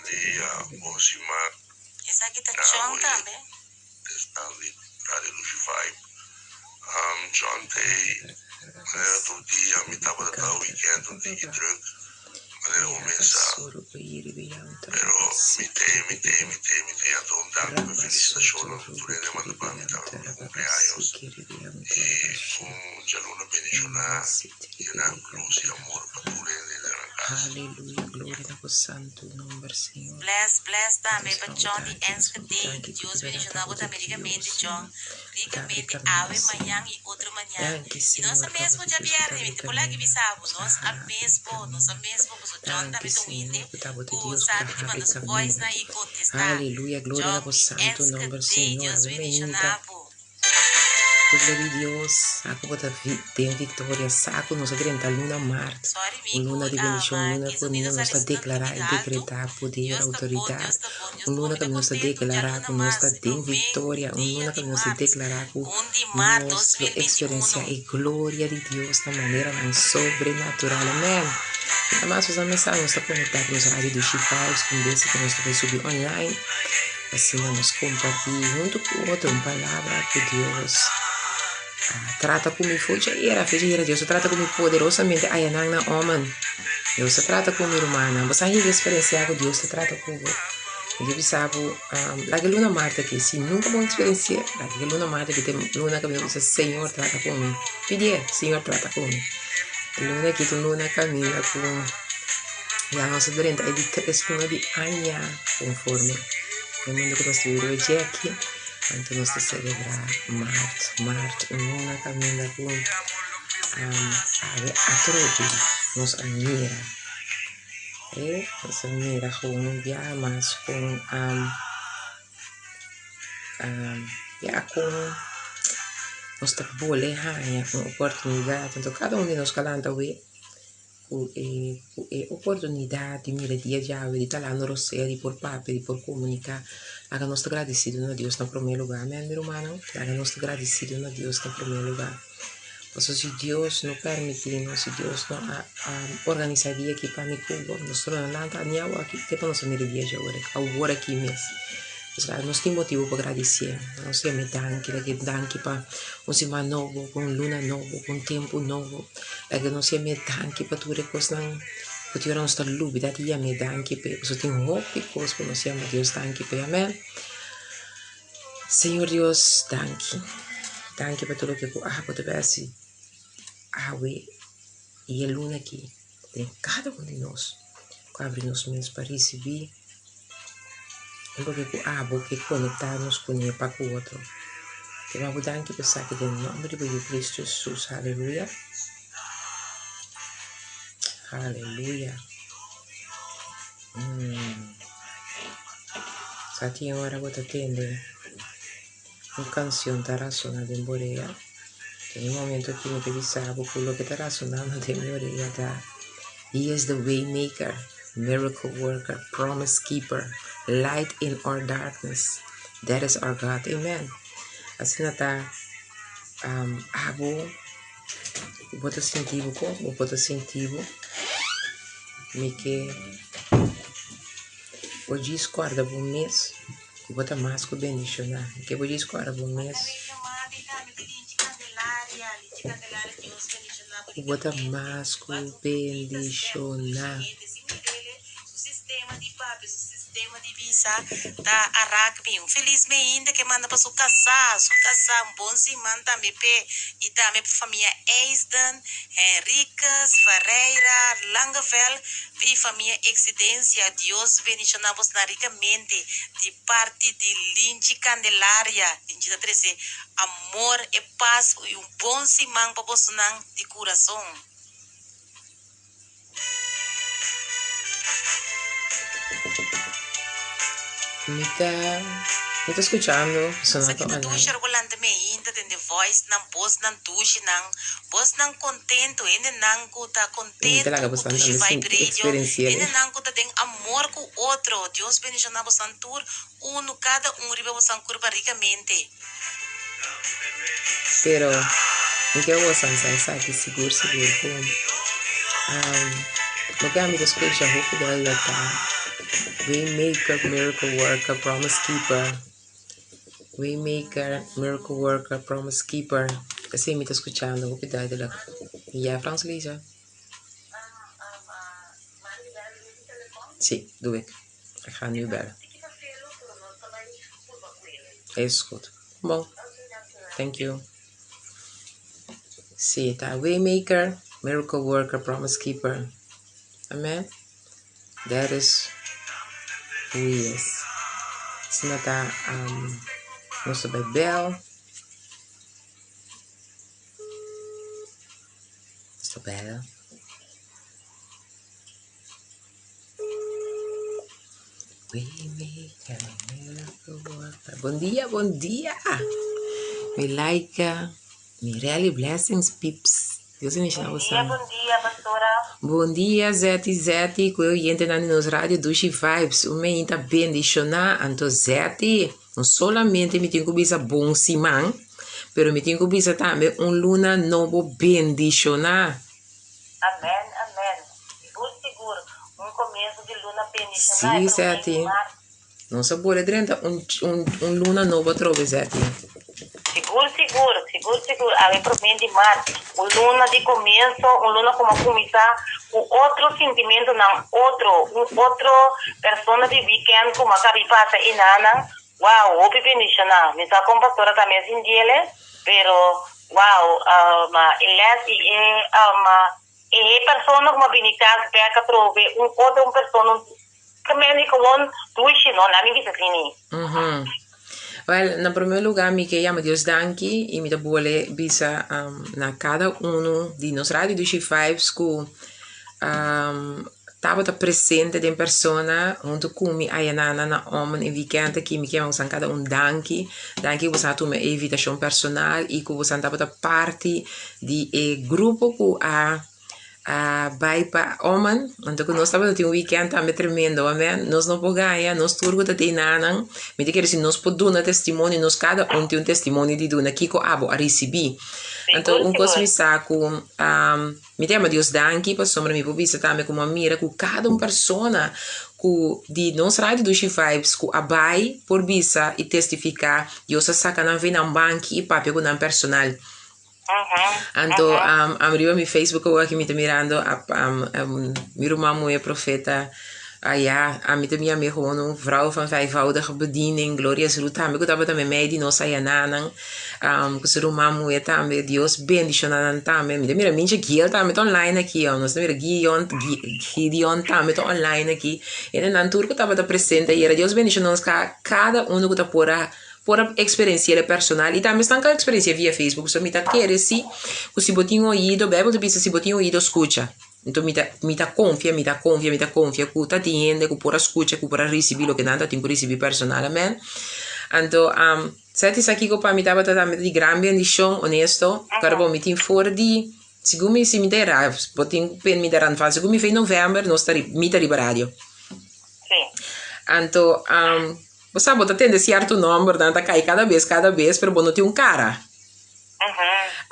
Dia bon siman Esaki ta na John abo e tambe. esnan di Radio Lushi Vibe. John tey manera tur dia mi tabata ta weekend un tiki druk manera bo mes sa pero mi tey mi tey mi tey mi tey anto un danki pa e felicitacionnan ku tur hende a manda pa mi tambe pa mi cumpleaños y un djaluna bendiciona yena ku luz y amor pa tur hende den nan cas. Aleluya, gloria na bo santu nomber, Señor. Bless bless tambe Nos pa ta John di danki, nos Enschede. danki ku Dios di bèrdat bendiciona abo bo ta tambe Dios, ricamente Señor. John. Ku ta abri Ricamente kaminda, awe Señor. mañan y otro mañan. Danki, Y nos Señor, a pa bo mesmo ta Dios ku ta djabièrnè mi abri ta por laki kaminda. bisa bo Nos ta nos a habri mesbo nos a kaminda. mesbo paso John Danki, tambe ta un Señor, hende ku ta bo ta ku Dios ku ta sabi di habri manda su voice kaminda. nan y contesta. Aleluya, gloria na John bo di santu nomber, Enschede Señor. Dios Awe bendiciona meinta. bo. Pueblo di Dios, sa ku bo ta den viktoria, sa ku nos a drenta luna mart, Sorry mi un ku luna di bendishon, un ma luna e ku sonido nos sali ta un deklará tiki i alto. dekretá poder, Dios ta bon, outoridat, Dios ta bon, Dios un ta bon. luna Mi ku ta nos ta kontentu deklará djaluna ku nos mas, ta e den promé viktoria, un dia luna ku di nos ta mart, deklará ku un di mart nos lo eksperensiá 2021. e gloria di Dios na maneranan sobrenatural. Amèn! Nada mas nos a mesa, nos ta konektá ku nos Radio Dushi Vibes, un bes ku nos ta bai subi online. Asina nos kompartí huntu ku otro un palabra ku Dios a trata ku mi for djaera. Fe djaera Dios a trata ku mi poderosamente ayanan na Oman. Dios a trata ku mi rumannan. Bo sa hende eksperensiá ku Dios ta trata ku bo. Mi ke bisa bo, laga e luna mart aki. Si nunka bo eksperensi'é, laga e luna mart aki ta e luna ku mi ta bisa, Señor trata ku mi. Pidié, Señor trata ku mi. E luna aki ta un luna kaminda ku. Ya nos a drenta e di tres luna di aña konforme e mundu ku nos ta biba riba dje aki. Anto nos ta selebrá mart, mart un luna kaminda ku awe atrobe nos a mira, e nos a mira gewoon un biaha mas kon ya kon nos ta bole haña un oportunidat. Anto kada un di nos ka lanta awe. Ku e ku e oportunidat di mira dia djawe, di ta lando rosea, di por papia, di por komuniká, laga nos ta gradisido na Dios na promé lugá. Amèn, mi rumannan? Laga nos ta gradisido na Dios na promé lugá. Pasobra si Dios no pèrmití nos, si Dios no a a organisá e dia akí pa mi ku bo, nos no a lanta ni awo akí te pa nos a mira e dia djawe, awor akí mes. Pasobra nos tin motibu pa gradisié. Nos yam'é danki, laga e danki pa un siman nobo, pa un luna nobo, pa un tempu nobo. Laga nos yam'é danki pa tur e kosnan ku tin ora nos ta lubida di yam'é danki p'e. Pasobra tin hopi kos ku nos yama Dios danki p'e. Amèn. Señor Dios, danki. Danki pa tur loke ku abo ta bai hasi awe i e luna aki den kada un di nos ku abri nos mes pa risibí loke ku abo ke konektá nos kuné pa ku otro. Kema bo danki pa esaki den nòmber di bo Yu Kristu Hesus. Aleluya. Aleluya. Sa tin ora bo ta tende un kanshon ta rasona den bo orea. Den e momento aki mi ta bisa bo ku loke ta rasonando den mi orea ta He is the way maker, miracle worker, promise keeper, light in our darkness. That is our God. Amen. Asina ta abo bo ta sinti bo kon bo por ta sinti bo mi ke bo djis kòrda bo mes ku bo ta mas ku bendishoná mi ke bo djis kòrda bo mes ku bo ta mas ku bendishoná. Su sistema di papia, su sistema di bisa ta arak mi. Un felis meinda ke manda pa su kasá, su kasá un bon siman tambe p'e i tambe pa famia Eisden, Henriquez, Ferreira, Langeveld i famia Exidencia. Dios bendishoná bosnan rikamente di parti di Linchi Candelaria. Linchi ta trese amor, e pas i un bon siman pa bosonan di kurason. Mi ta mi ta skuchando Sa sonato ki ta dushi online. ora bo lanta mi ainda tende voice nan bosnan dushi nan bosnan contento hendenan cu ta Mi ta contento laga cu bosan Dushi tambe Vibe sinti Radio eksperensi'é. hendenan cu ta den amor cu otro Dios bendiciona bosan tur uno cada un riba bosan curpa ricamente. Pero. Mi ke bosan sa esaki sigur sigur ku loke ami ta skucha hopi duidelijk ta Waymaker, Miracle Worker, Promise Keeper. Waymaker, Miracle Worker, Promise Keeper. Esei mi ta skuchando hopi duidelijk. Ya, Frans Lisa? Sí, doe ik. Ik ga nu bellen. Is goed. Bon. Thank you. Sí, ta Waymaker, Miracle Worker, Promise Keeper. Amen. That is who he is. Asina ta um, nos ta bai bel. Nos ta bel. Waymaker, miracle worker. Bon dia, bon dia. Mi like, mi really blessings peeps. Dios bendicioná Bon boso. dia, bon dia, pastora. Bon dia, Zeti, Zeti, ku e oyentenan di nos Radio Dushi Vibes. Un meinta bendishoná. Anto Zeti, no solamente mi tin ku bisa bon siman, pero mi tin ku bisa tambe un luna nobo bendishoná. Amen, amen. Sigur, sigur. Un komienso di luna bendishoná Sí, e promé di Zeti. mart. Nos a bole drenta un un un luna nobo atrobe, Zeti. Sigur, sigur, sigur, sigur. Awe promé di mart. Un luna di komienso, un luna ku a kuminsá ku otro sintimentunan, otro, un otro persona di wikènt ku a kabi pasa enanan. Wow, hopi bendishoná. Mi sa kon pastora tambe a sintiele, pero wow, e les i e e persona ku a bini kas bèk atrobe, un otro un persona, un tremendo i gewoon dushi, no? Laat mi bisa asini. Mhm. Wel, na primer lugar mi ke yama Dios danki i mi ta bole bisa na kada uno di nos Radio Dushi Vibes ku tabata presente den persona hunto ku mi ayanana na Ommen e weekend aki. Mi ke yama bosan kada un danki. Danki ku bosan a tuma e invitashon personal i ku bosan tabata parti di e grupo ku a a bai pa Ommen. Anto ku nos tabata tin un weekend tambe tremendo, amen. Nos no por gaña, nos tur ku ta tin nanan. Mi ta kere si nos por duna testimonio, nos kada un tin un testimonio di duna kiko abo a risibí. Anto Sigur, un kos sigur. mi sa ku Mi ta yama Dios danki pasobra mi por bisa tambe ku mi a mira ku kada un persona ku di nos Radio Dushi Vibes ku a bai por bisa i testifiká Dios a saka nan ven nan banki i papia ku nan personal. Anto am riba mi Facebook awor aki mi ta mirando mi ruman muhé profeta aya ami ta mi amigo gewoon un vrouw van vijfvoudige bediening Glorious Ruth tambe ku tabata meimei di nos ayananan. Ku su ruman muhé tambe Dios bendishoná nan tambe. Mi ta mira Mincha Giel tambe ta online aki oh. Nos ta mira Gion Gideon tambe ta online aki. Hende nan tur ku tabata presente ayera Dios bendishoná nos kada uno ku ta por a por a eksperensi'é el personal i tambe esnan ku a eksperensi'é via Facebook. So mi ta kere si ku si bo tin oido Bijbel ta bisa si bo tin oido skucha. Enton mi ta mi ta konfia mi ta konfia mi ta konfia ku ta tin hende ku por a skucha ku por a risibí loke nan ta tin ku risibí personal. Amen. Anto Sa ti sa kiko pa mi tabata tambe di gran bendishon, honesto, pero bo mi tin for di, segun mi si mi ta era, bo tin pen mi ta randval, segun mi fe november nos ta mi ta riba radio. Sí. Anto, bo sa bo ta tende cierto nombernan ta kai cada bes cada bes, pero bo no tin un cara.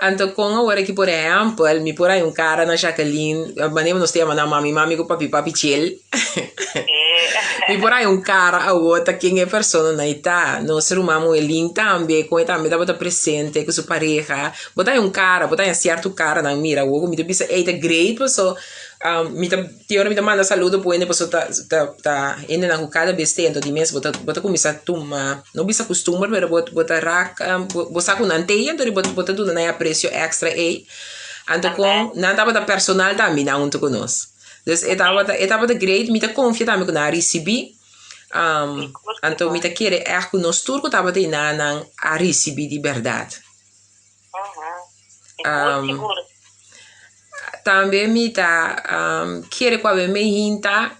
Anto kon awor aki por ehempel mi por hay un cara na Jacqueline, manera nos ta yama nan mami mami ku papi papi chel. Mi por hay un cara awor ta ken e persona nan e ta. Nos ruman Muelin tambe kon e tambe tabata presente ku su pareha. Bo ta hay un cara, bo ta haña cierto cara nan mira awor ku mi ta bisa ey ta great paso mi ta Tin ora mi ta manda saludo pa hende pasobra ta ta ta hendenan ku kada bes tento di mes bo ta bo ta kuminsá tuma no bisa kustumber pero bo bo ta rak bo sa ku nan tei anto bo bo ta duna nan e apresio èkstra ei anto kon nan tabata personal tambe nan huntu ku nos dus e tabata e tabata great mi ta konfia tambe ku nan a risibí anto mi ta kere ègt ku nos tur ku tabata einan nan a risibí di bèrdat. Tambe mi ta kere ku awe me hinta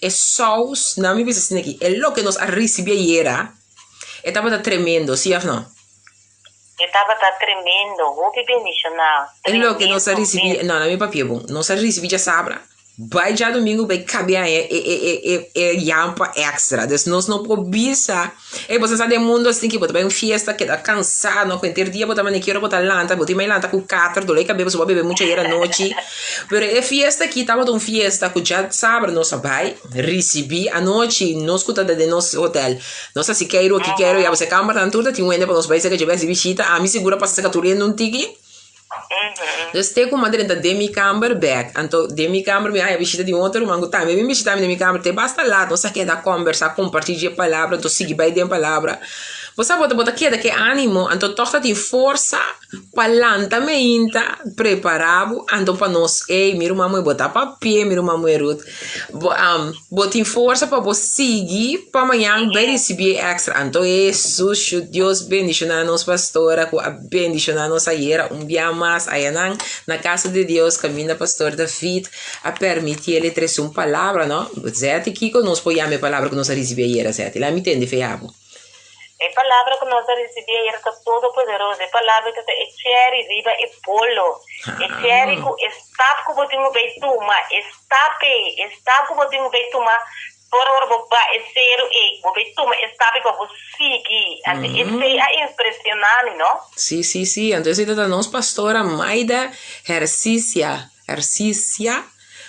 e sous, nan mi bisa asina aki, e loke nos a risibi ayera e tabata tremendo, si òf no? E tabata tremendo, hopi bendishoná, E loke nos a tremendo risibi, mes. no, nan mi papia bon, nos a risibi djasabra. Bai djadumingu bai kabia e e e e e yampa extra. Dus nos no por bisa, ey bo sa sa den mundo asina ki bo ta bai un fiesta keda kansa no ku henter dia bo ta mane ki ora bo ta lanta bo tin bai lanta ku kater dole kabes pasobra bo a bebe mucha ayer anochi. Pero e fiesta aki tabata un fiesta ku djasabra nos a bai risibi anochi nos ku ta den nos hotel nos a hasi keiru aki keiru ya pasobra e kambernan tur ta tin wende pa nos bai seka dje bai hasi bishita ami sigur a pasa seka tur hende un tiki. Dus te ku mi a drenta den mi kamber bek, anto den mi kamber mi a haña bishita di un otro ruman ku tambe a bin bishita mi den mi kamber te basta lat nos a keda kombersá, kompartí dje palabra, anto sigui bai den palabra. Bo sa bo ta bo ta keda ku e ánimo, anto tòg ta tin forsa pa lanta meinta, prepará bo, anto pa nos, ey mi ruman muhé bo ta papia, mi ruman muhé Ruth, bo bo tin forsa pa bo sigui pa mañan bai risibí e èkstra. Anto Hesus, shu Dios bendishoná nos pastora ku a Bendiciona nos ayera un bia mas ayanan na casa di Dios caminda Pastor David a permiti el e trece un palabra no Zeti kico nos por yama e palabra cu nos a ricibi ayera Zeti la mi tende fe abo. E palabra cu nos a ricibi ayera ta todopoderoso e palabra ta ta e cherry riba e bolo e cherry cu e stap cu bo tin cu bay tuma e stap ey e stap cu bo tin cu bay tuma Por ora bo ba e seru ei, bo bay tuma e stapi pa bo sigui. Anto esei a impresiona mi, no? Sí, sí, sí. Anto esei ta ta nos pastora Maida Hercicia, Hercicia,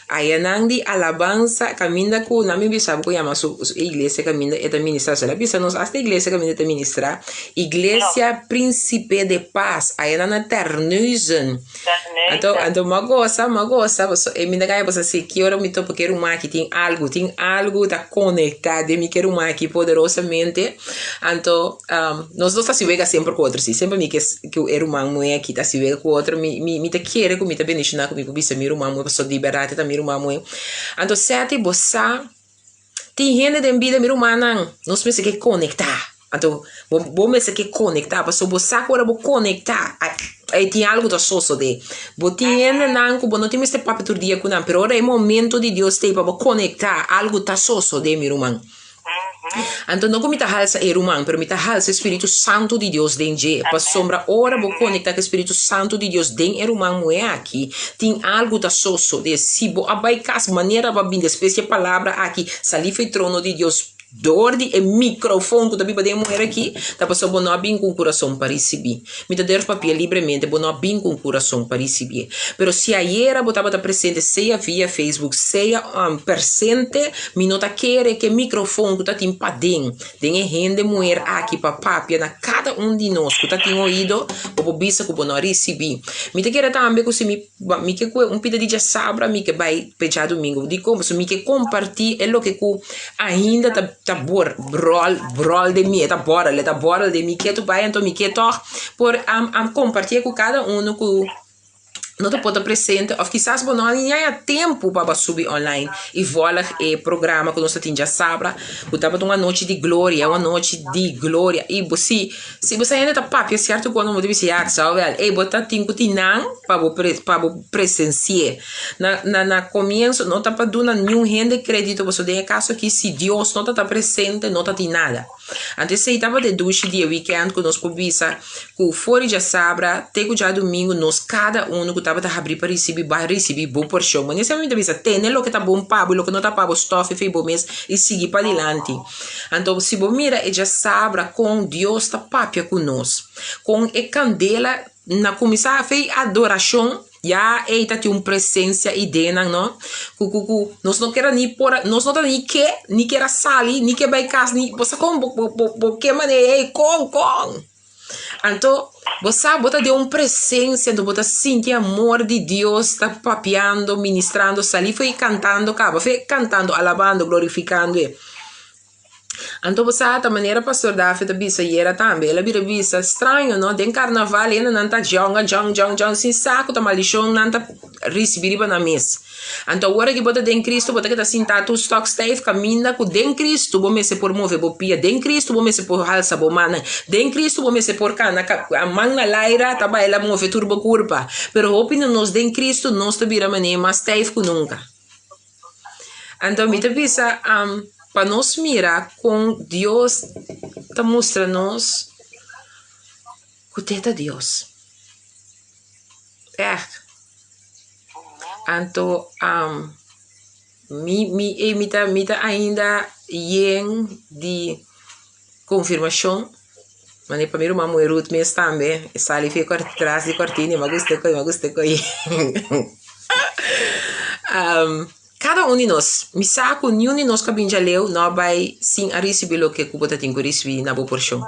ayanan di Alabansa, kaminda ku nan mi bisa bo ku yama su su iglesia kaminda e ta ministra. So el a bisa nos asta iglesia kaminda e ta ministra, Iglesia Principe de Paz, ayanan na Terneuzen. Anto, anto m'a gosa, m'a gosa, paso e mi ta kaya paso si ki ora mi topa ku e ruman aki tin algu, tin algu ta konektá den mi ku e ruman aki poderosamente. Anto, nos dos ta hasi wega semper ku otro si, semper mi ke ku e ruman muhé aki ta hasi wega ku otro, mi mi mi ta kere ku mi ta bendishoná ku mi por bisa mi ruman muhé pasobra di bèrdat e ta mi ruman muhé. Anto sèti bo sa. Tin hende den bida mi rumannan, nos mester ke konektá. Anto bo bo mester ke konektá pasobra bo sa ku ora bo konektá ei tin algu ta sosodé. Bo tin hendenan ku bo no tin mester papia tur dia ku nan, pero ora e momento di Dios ta ei pa bo konektá, algu ta sosodé mi ruman. Anto no ku mi ta halsa e ruman, pero mi ta halsa e Spiritu Santu di Dios den dje, pasobra ora bo konektá ku e Spiritu Santu di Dios den e ruman muhé aki, Tin algu ta sosodé. Si bo a bai kas manera bo a bin despues di e palabra aki salí for e trono di Dios dor di e microfoon ku ta biba den e muher aki, ta pasobra bo no a bin ku un kurason pa risibí. Mi ta durf papia libremente, bo no a bin ku un kurason pa risibié. Pero si ayera bo tabata presente sea via Facebook, sea persente, mi no ta kere ku e microfoon ku ta tin paden den e hende muher aki pa papia na kada un di nos ku ta tin oido, bo por bisa ku bo no a risibí. Mi ta kere tambe ku si mi mi ke kue un pida di djasabra mi ke bai pe djadumingu. Dikon? Pasobra mi ke kompartí e loke ku ainda ta ta bor bròl bròl den mi, e ta bòrel e ta bòrel den mi ketu bai anto mi ke tòg por kompartié ku kada uno ku no ta por ta presente of kisas bo no a ni haña tempu pa bo subi online y volg e programa ku nos ta tin djasabra ku tabata un anochi di gloria un anochi di gloria y bo si si bo sa hende ta papia sierto kos bo ta bisa ya sa wel ey bo ta tin ku tin nan pa bo pa bo presensi'e na na na komienso no ta pa duna niun hende kredito pasobra den e kaso aki si Dios no ta ta presente no ta tin nada. Anto esei tabata e dushi di e wikènt ku nos por bisa ku for di djasabra te ku djadumingu nos kada unu ku tabata habrí pa risibí bai risibí bo porshon. Bo nesei mi ta bisa tene loke ta bon pa bo i loke no ta pa bo stòf e fei bo mes i sigui padilanti. Anto si bo mira e djasabra kon Dios ta papia ku nos, kon e kandela na kuminsá fei adorashon. Ya ei ta tin un presencia i den nan no ku ku ku nos no kera ni por nos no ta ni ke ni kera sali ni ke bai kas ni bo sa kon bo bo bo bo ke manera ei kon kon anto bo sa bo ta den un presencia anto bo ta sinti amor di Dios ta papiando ministrando sali fo'i kantando kaba fo'i kantando alabando glorifikando e. Anto bo sa ta manera Pastor David a bisa ayera tambe, el a bira bisa, Straño no, den karnaval hendenan ta djonga, djong, djong, djong, sin sa ku ta maldishon nan ta risibí riba nan mes. Anto awor aki bo ta den Kristu, bo ta keda sintá tur stok stijf kaminda ku den Kristu bo mester por move bo pia, den Kristu bo mester por halsa bo mannan, den Kristu bo mester por kana man na laira ta baila move tur bo kurpa. Pero hopi di nos den Kristu nos ta bira manera mas stijf ku nunka. Anto mi ta bisa pa nos mira kon Dios ta mustra nos ku te ta Dios. Ègt. Anto. Mi mi ey mi ta mi ta ainda yen di konfirmashon. Mane pa mi ruman muhe Ruth mes tambe e sali fi e tras di kortina i mi a gusta e koe mi a gusta e koe. Kada un di nos, mi sa ku niun di nos ku a bin djaleu no a bai sin a risibí loke ku bo ta tin ku risibí na bo porshon.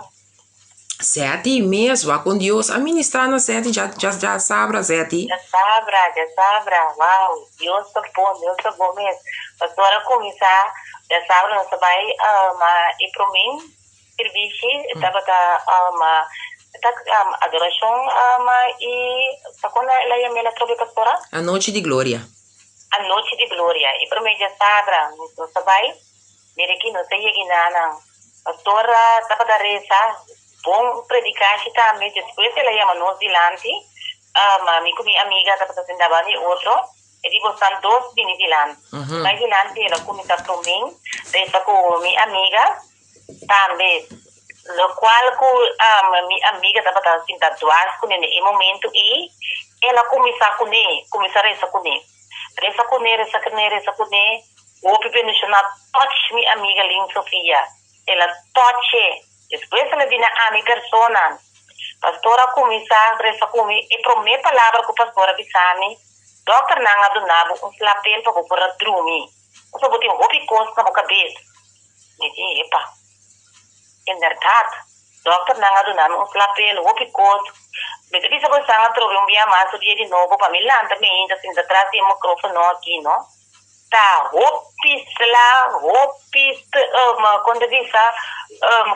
Seti mes, wak kon Dios a ministrá na Seti dja dja dja sabra Seti. Dja sabra, dja sabra, wow, Dios ta bon, Dios ta bon mes. Pastor a kuminsá dja sabra nos a bai ma e promé sirbishi tabata ma ta adorashon ma i ta kon el a yam'é atrobe pastora? Anochi di Gloria. Anochi di Gloria, e promé dja sabra nos a bai. Mira ki nos ta yega inanan. Pastor tabata resa bon predicashi tambe. Despues el a yama nos dilanti. Mi cu mi amiga tabata senta banda di otro. E di, Bosan dos bini dilanti. Bai dilanti el a cuminsa promin resa cu mi amiga tambe. Locual cu mi amiga tabata sinta dwars cune na e momento ey, el a cuminsa cune, cuminsa resa cune. Resa cune, resa cune, resa cune. Hopi bendishoná touch mi amiga Lynn Sofia. El a touch'e. Despues el a bini a mi persona. Pastor a kuminsá resa ku mi. E promé palabra ku pastor a bisa mi, Dòkternan a duna bo un slapel pa bo por a drumi. Pasobra bo tin hopi kos na bo kabes. Mi di, Epa. En bèrdat, dòkternan a duna mi un slapel, hopi kos. Mi ta bisa bo esnan atrobe un bia mas, un dia di nobo, pa mi lanta mi ainda sinta tras di e micrófono aki, no. Ta hopi sla, hopi, kon ta bisa,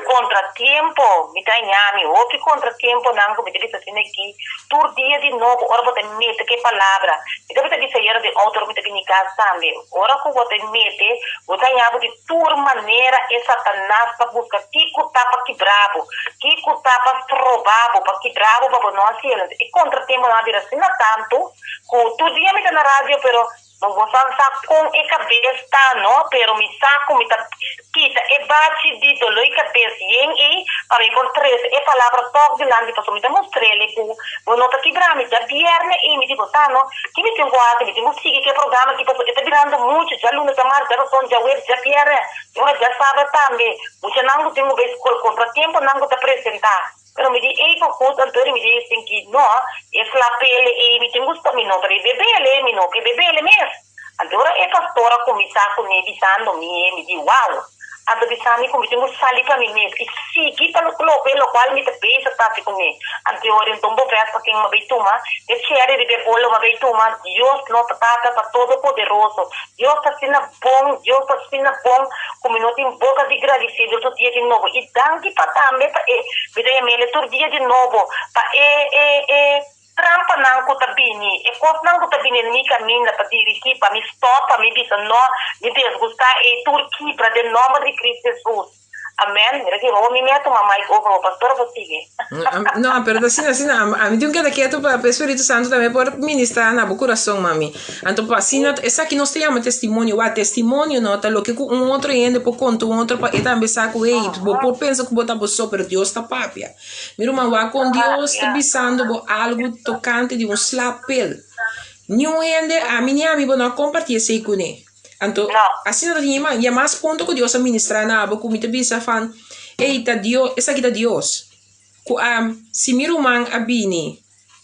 kontratiempo mi ta haña mi, hopi kontratiemponan ku mi ta bisa asina aki, tur dia di nobo ora bo ta mete ku e palabra. Mi tabata bisa ayera den outo ora mi ta bini kas tambe, ora ku bo ta mete, bo ta haña bo di tur manera e Satanas ta buska kiko ta pa kibra bo, kiko ta pa stroba bo, pa kibra bo pa bo no hasi el. E kontratiemponan a bira asina tantu ku tur dia mi ta na radio pero No bo sa sa kon e kabes ta no, pero mi sa ku mi ta kita e bachi di doloi kabes yen ei pa mi por trese e palabra tòg dilanti pasobra mi ta mustr'el ku bo no ta kibra mi. Djabièrnè ei mi di bo sa no, ki mi tin ku hasi? Mi tin ku sigui ku e programa aki pasobra e ta birando muchu, djaluna, djamars, djarason, djaweps, djabièrnè, i ora djasabra tambe. Muchanan ku tin ku bai skol kontratiemponan ku ta presentá. Pero mi di, Ey pa goed, anto mi di sinti, no, e flapele ey mi tin gusta, mi no ta bay bebele, mi no ke bebele mes. Anto ora e pastor a cuminsa cu mi bisando mi e, mi di, wow! Anto bisa mi cu mi tin cu sali pa mi mes y sigui pa loke locual mi ta bezig ta haci cu mi. Anto ora enton bo ves pa ken mi a bay tuma, e cherry riba e bolo mi a bay tuma, Dios no ta Tata ta Todopoderoso, Dios ta asina bon, Dios ta asina bon ku mi no tin boka di gradisé Dios tur dia di nobo. I danki pa tambe pa e, mi ta yam'El e tur dia di nobo, pa e e e trampanan ku ta bini, e kosnan ku ta bini na mi kaminda pa dirigí, pa mi stòp, pa mi bisa nò, mi desgustá ei tur kibra den nòmber di Cristo Hesus. Amen. Mira ki ho mi me tuma mic over ho pastor bo sigui. No, pero ta asina, asina. Ami tin un keda ketu pa e Spiritu Santu tambe por ministra na bo kurason, mami. Anto pa asina, esaki nos ta yama testimonio. Wak, testimonio no ta loke ku un otro hende por konta un otro pa e tambe sa ku, hey, bo por pensa ku bo ta bo so, pero Dios ta papia. Mi ruman, wak kon Dios ta bisando bo algu tokante di un slapel. Niun hende, ami ni ami bo no a komparti esei kuné. Anto, asina ta tin e mas punto ku Dios a ministrá na abo ku mi ta bisa van, ey, ta Dios, esaki ta Dios. Ku a, si mi ruman a bini,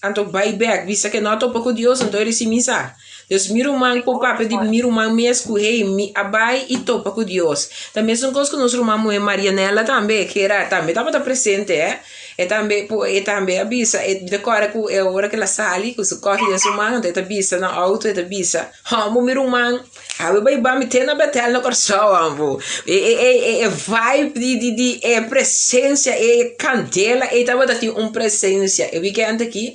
anto bai bèk, bisa ke no a topa ku Dios, anto e risibí mi sa. Dus mi ruman por papia di mi ruman mes ku, hey, mi a bai i topa ku Dios. Ta mesun kos ku nos ruman muhé Marianella tambe, kera tambe tabata presente, eh. E tambe por, e tambe a bisa, e ta kòrda ku e ora ku el a sali ku su kòfi den su man, anto e ta bisa na outo, e ta bisa, Hòmber mi ruman, awe bai ba mi te na Betel na Kòrsou hòmber. E e e e e vibe di di di e presensia, e kandela ei tabata tin un presensia. E weekend aki,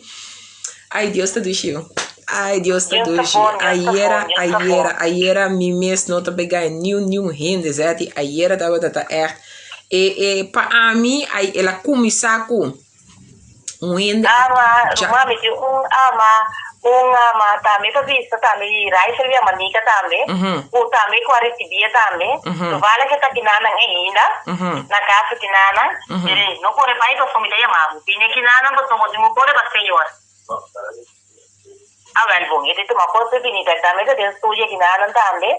ai Dios ta dushi yo. Ai Dios ta Dios ta dushi. bon, Dios ta Ayera, bon, Dios ta ayera, bon. ayera mi mes no ta pega niun niun hende zèti. Ayera tabata ta ègt e e pa ami ai el a kuminsá ku. Un hende a Ama, ja. ruman, mi tin un ama, un ama tambe ta bisa tambe di Raisel di Amanica tambe, ku tambe ku a risibié tambe. Toevallig e ta kinanan ainda, na kas di kinanan, pero no kore bai pasobra mi ta yama bo. Bini kinanan pasobra bo tin ku kore pa Señor. Awel bon, e ta tuma kos pa bini bek tambe ta den studio akinanan tambe,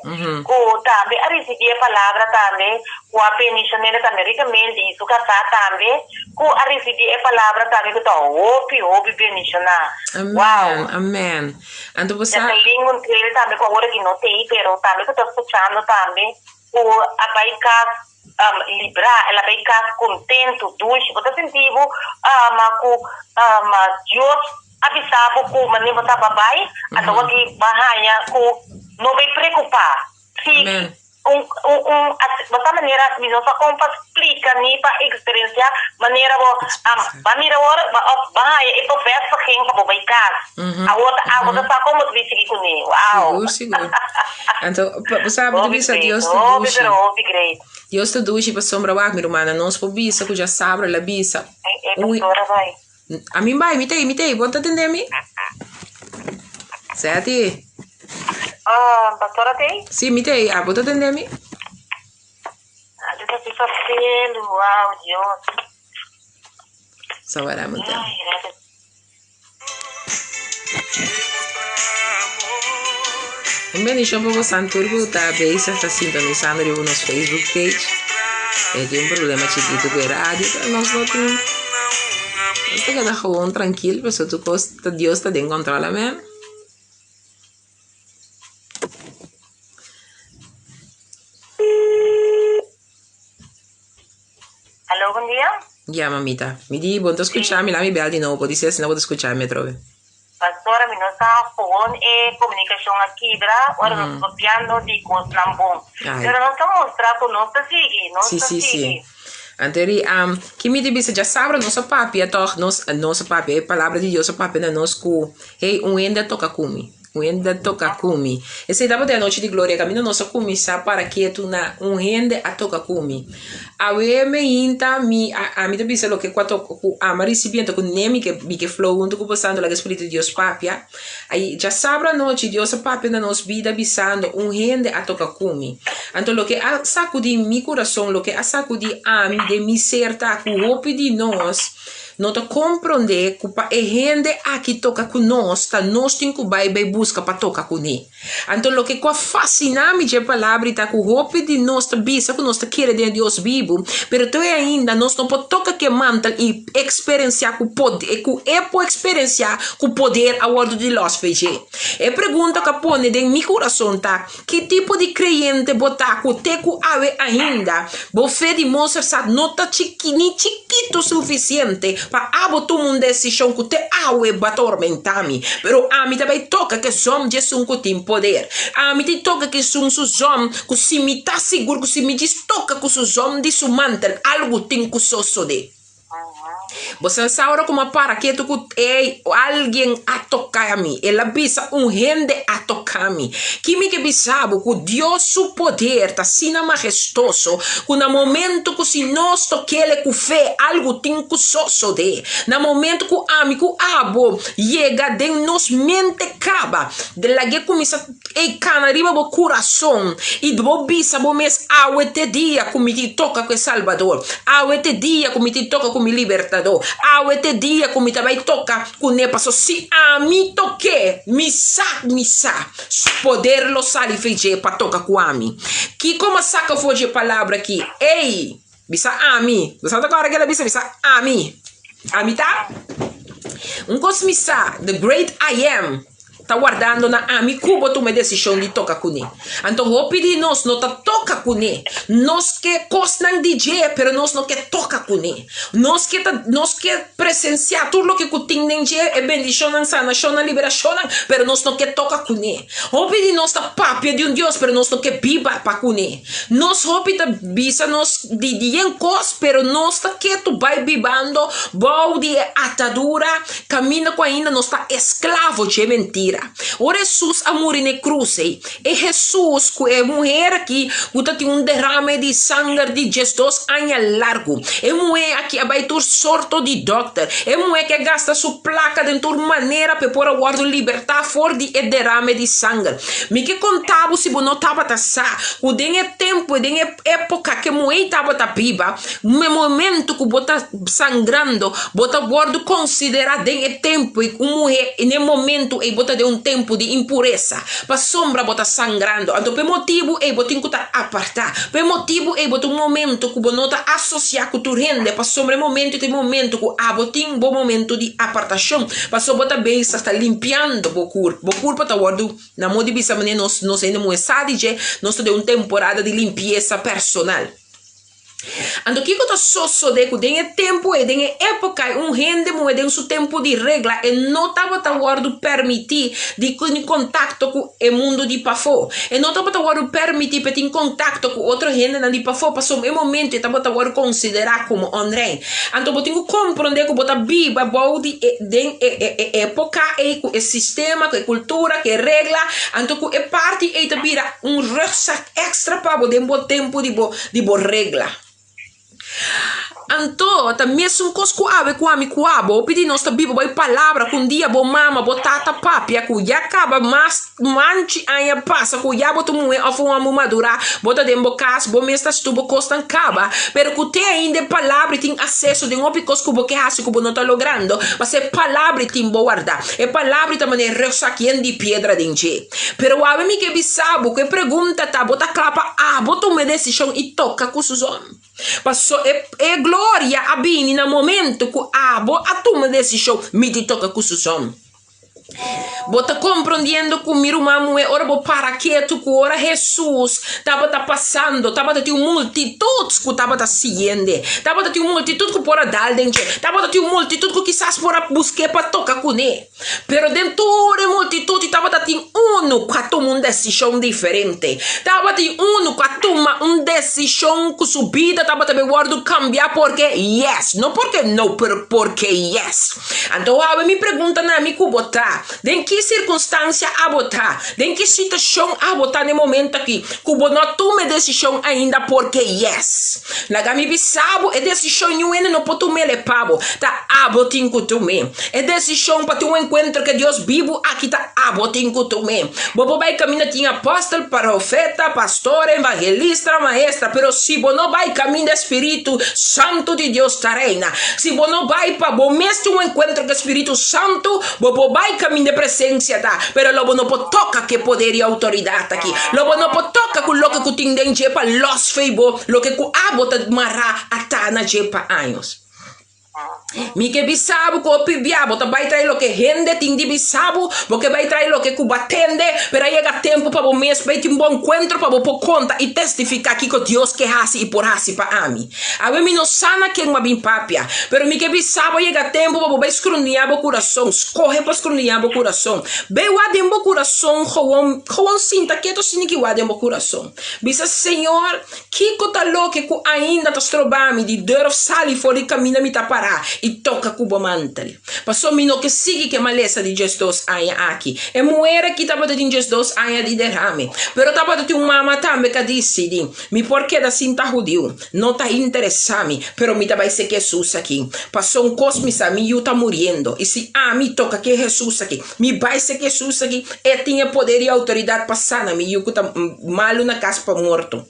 ku tambe a risibí e palabra tambe, ku a benishon'é tambe rikamente i su kasá tambe ku a risibí e palabra tambe ku ta hopi hopi benishoná. Amen, Wow! amen. Anto bo sa. Jacqueline Montiel tambe ku awor aki no t'ei pero tambe ku ta skuchando tambe ku a bai kas librá, el a bai kas kontentu, dushi. Bo ta sinti bo ku Dios a bisa bo ku manera bo ta bai, anto bo aki bo a haña ku no bai preokupá. Si un un un bo sa manera mi no sa kon pa splika ni pa eksperensiá manera bo a mira awor òf bo a haña e bevestiging pa bo bai kas. Awor ta abo ta sa kon bo ta bin sigui kuné. Wow! Sigur, sigur. Anto bo sa bo ta Hopi bisa great, Dios ta hopi dushi. pero hopi great. Dios ta dushi pasobra wak mi rumannan nos por bisa ku djasabra el a bisa E e pastora bai. A mi bai, mi t'ei, mi t'ei. Bo ta tende mi? Seti. Ah, pastora t'ei? Sí, mi t'ei. Ah, bo ta tende mi? Ah, dit is die papel. Wow, Dios. Sa wara mi ta. Ay, gracias. Un bendicion pa bosan tur ku ta bezig ta sintonisando riba nos Facebook page. E tin un problema chikitu ku e radio, pero nos no tin. Nos ta keda gewoon trankil, pasobra tur kos ta Dios ta den control, amen. Aló, bon dia. Ya, mamita. Mi di, bo no ta skucha mi, la mi bel di nobo, podisé asina bo ta skucha mi atrobe. Pastora, mi no sa gewoon e komunikashon a kibra ora nos papiando di kosnan bon. Ai. Pero nos ta mustra ku nos ta sigui, nos Sí, ta sí, sí. sigui. Anto eri, ki mi di bisa, djasabra nos a papia tòg, nos, nos a papia, e palabra di Dios a papia na nos ku, hey, un hende a toka ku mi. Un hende a toka ku mi. Esei tabata e anochi di gloria, kaminda nos a kuminsá para ketu na un hende a toka ku mi. Awe me hinta mi a ami ta bisa loke ku a toka ku ami a risibí anto ku ne mi ke mi ke flow huntu ku boso anto laga e spiritu di Dios papia. Ai djasabra anochi Dios a papia na nos bida bisando un hende a toka ku mi. Anto loke a sakudí mi kurason, loke a sakudí ami den mi ser ta ku hopi di nos No ta komprondé ku pa e hende aki toka ku nos, ta nos tin ku bai bai buska pa toka kuné. Anto loke ku a fasiná mi dje palabra ta ku hopi di nos ta bisa ku nos ta kere den e Dios bibu, pero te ainda nos no por toka ku e mantel i eksperensiá ku poder, ku e por eksperensiá ku poder a wòrdu di lòs fe dje. E pregunta ku a pone den mi kurason ta, Ki tipo di kreyente bo ta ku te ku awe ainda bo fe di Mozart no ta chiki ni chikitu sufisiente pa abo tuma un desishon ku te awe bo a tormenta mi? Pero ami ta bai toka ku esun djesun ku tin poder. Ami ta toka ku esun su zon ku si mi ta sigur ku si mi djis toka ku su zon di su mantel algu tin ku sosode. Bo sa sa ora ku mi a para ketu ku ey alguien a toka mi. El a bisa un hende a toka mi. Ki mi ke bisa bo ku Dios su poder ta asina mahestoso ku na momento ku si nos tok'el ku fe algu tin ku sosode. Na momento ku ami ku abo yega den nos mente kaba lag'e kuminsa Ei kana riba bo kurason i bo bisa bo mes, Awe t'e dia ku mi tin toka ku e Salbador. Awe t'e dia ku mi tin toka ku mi Libertador. Awe t'e dia ku mi ta bai toka kuné, pasobra si ami tok'é, mi sa, mi sa, su poder lo sali for dje pa toka ku ami. Kiko m'a saka for dje palabra aki? Ei, bisa ami. Bo sa ta kòrda kila bisa? Bisa ami. Ami ta un kos mi sa, the great I am. Ta wardando na ami ku bo tuma e desishon di toka kuné. Anto hopi di nos no ta toka kuné. Nos ke kosnan di dje, pero nos no ke toka kuné. Nos ke ta, nos ke presensiá tur loke ku tin den dje, e bendishonnan, sanashonnan, liberashonnan, pero nos no ke toka kuné. Hopi di nos ta papia di un Dios, pero nos no ke biba pa kuné. Nos hopi ta bisa nos di di yen kos, pero nos ta ketu bai bibando bou di e atadura Kaminda ku ainda nos ta esklavo dje mentira. Ora Hesus a muri na e krus ei, e Hesus ku e muher aki ku ta tin un derame di sanger di diesdos aña largu, e muhé aki a bai tur sorto di dòkter, e muhé aki a gasta su plaka den tur manera pa e por a wòrdu libertá for di e derame di sanger. Mi ke konta bo si bo no tabata sa ku den e tempu, den e époka ku e muhé ei tabata biba, Na momento ku bo ta sangrando, bo ta wòrdu konsiderá den e tempu ei un muhé, i na e momento ei bo ta den un. un tempu di impuresa, pasobra bo ta sangrando. Anto p'e motibu ei bo tin ku ta apartá. P'e motibu ei bo ta un momento ku bo no ta asosiá ku tur hende, pasobra e momento ei ta e momento ku abo tin bo momento di apartashon, pasobra bo ta bezig ta limpiando bo kurpa. Bo kurpa ta wòrdu, na modo di bisa manera nos nos hende muhé sa di dje, nos ta den un temporada di limpiesa personal. Anto kiko ta sosodé ku den e tempu ei, den e époka ei, un hende muhé den su tempu di regla e no tabata wòrdu pèrmití di tin kontakto ku e mundu di pafó. E no tabata wòrdu pèrmití pa e tin kontakto ku otro hendenan di pafó pasobra e momentu e tabata wòrdu konsiderá komo onrein. Anto bo tin ku komprondé ku bo ta biba bou di e den e e époka ei ku e sistema, ku e kultura, ku e regla, anto ku e parti ei ta bira un rugzak extra pa bo den bo tempu di bo di bo regla. Anto ta mesun kos ku awe ku ami ku abo hopi di nos ta biba bo e palabra ku un dia bo mama bo tata papia ku ya kaba mas manchi aña pasa ku ya bo ta un muhé òf un hòmber madurá bo ta den bo kas bo mes ta hasi tur bo kosnan kaba pero ku te ainda e palabra tin aseso den hopi kos ku bo ke hasi ku bo no ta logrando pasobra e palabra tin bo wardá e palabra ta manera rugzak yen di piedra den dje. Pero awe mi ke bisa bo ku e pregunta ta, bo ta kla pa abo tuma e desishon i toka ku Suzon? Paso e e gloria a bini na momento ku abo a tuma e desishon, mi di toka ku Suzon. Bo ta komprondiendo ku mi ruman muhé ora bo para ketu ku ora Hesus tabata pasando tabata tin un multitut ku tabata siguiend'e, tabata tin un multitut ku por a dal den dje, tabata tin un multitut ku kisas por a busk'é pa toka kuné. Pero den tur e multitud tabata tin unu ku a tuma un desishon diferente. Tabatin unu ku a tuma un desishon ku su bida tabata bay wòrdu kambiá porke yes. No porke no, pero porke yes. Anto awe mi pregunta na mi ku bo ta, den ki sirkunstansia abo ta, den ki situashon abo ta na e momento aki ku bo no a tuma e desishon ainda porke yes? Laga mi bisa bo, e desishon niun hende no por tum'el e pa bo, ta abo tin ku tum'é. E desishon pa tin un enkuentro ku e Dios bibu aki ta abo tin ku tum'é. Bo por bai kaminda tin apòstel, profeta, pastor, evangelista, maestra, pero si bo no bai kaminda e Spiritu Santu di Dios ta reina, si bo no bai pa bo mes tin un enkuentro ku e Spiritu Santu, bo por bai kaminda e presensia ta, pero lo bo no por toka ku e poder i outoridat aki. Lo bo no por toka ku loke ku tin den dje pa lòs fei bo, loke ku abo ta mará atá na dje pa años. Mi ke bisa bo ku hopi bia bo ta bai trae loke hende tin di bisa bo, bo ke bai trae loke ku bo a tende, pero a yega tempu pa bo mes bai tin un bon enkuentro pa bo por konta i testifiká kiko Dios ke hasi i por hasi pa ami. Awe mi no sa na ken bo a bin papia, pero mi ke bisa bo a yega tempu pa bo bai skrundiñá bo kurason, skohe pa skrundiñá bo kurason. Bai wak den bo kurason gewoon, gewoon sinta ketu asina ki wak den bo kurason. Bisa, Señor, Kiko ta loke ku ainda ta stroba mi di durf sali for di kaminda mi ta pará i toka ku bo mantel? Pasobra mi no ke sigui ku e malesa di diesdos aña aki. E muher aki tabata tin diesdos aña di derame, pero tabata tin un mama tambe ku a disidí, Mi por keda sin ta hudiu, no ta interesá mi, pero mi ta bai seki Hesus aki. Pasobra un kos mi sa, mi yu ta muriendo, i si ami toka ku e Hesus aki, mi bai seki Hesus aki, e tin e poder i outoridat pa sana mi yu ku ta malu na kas pa morto.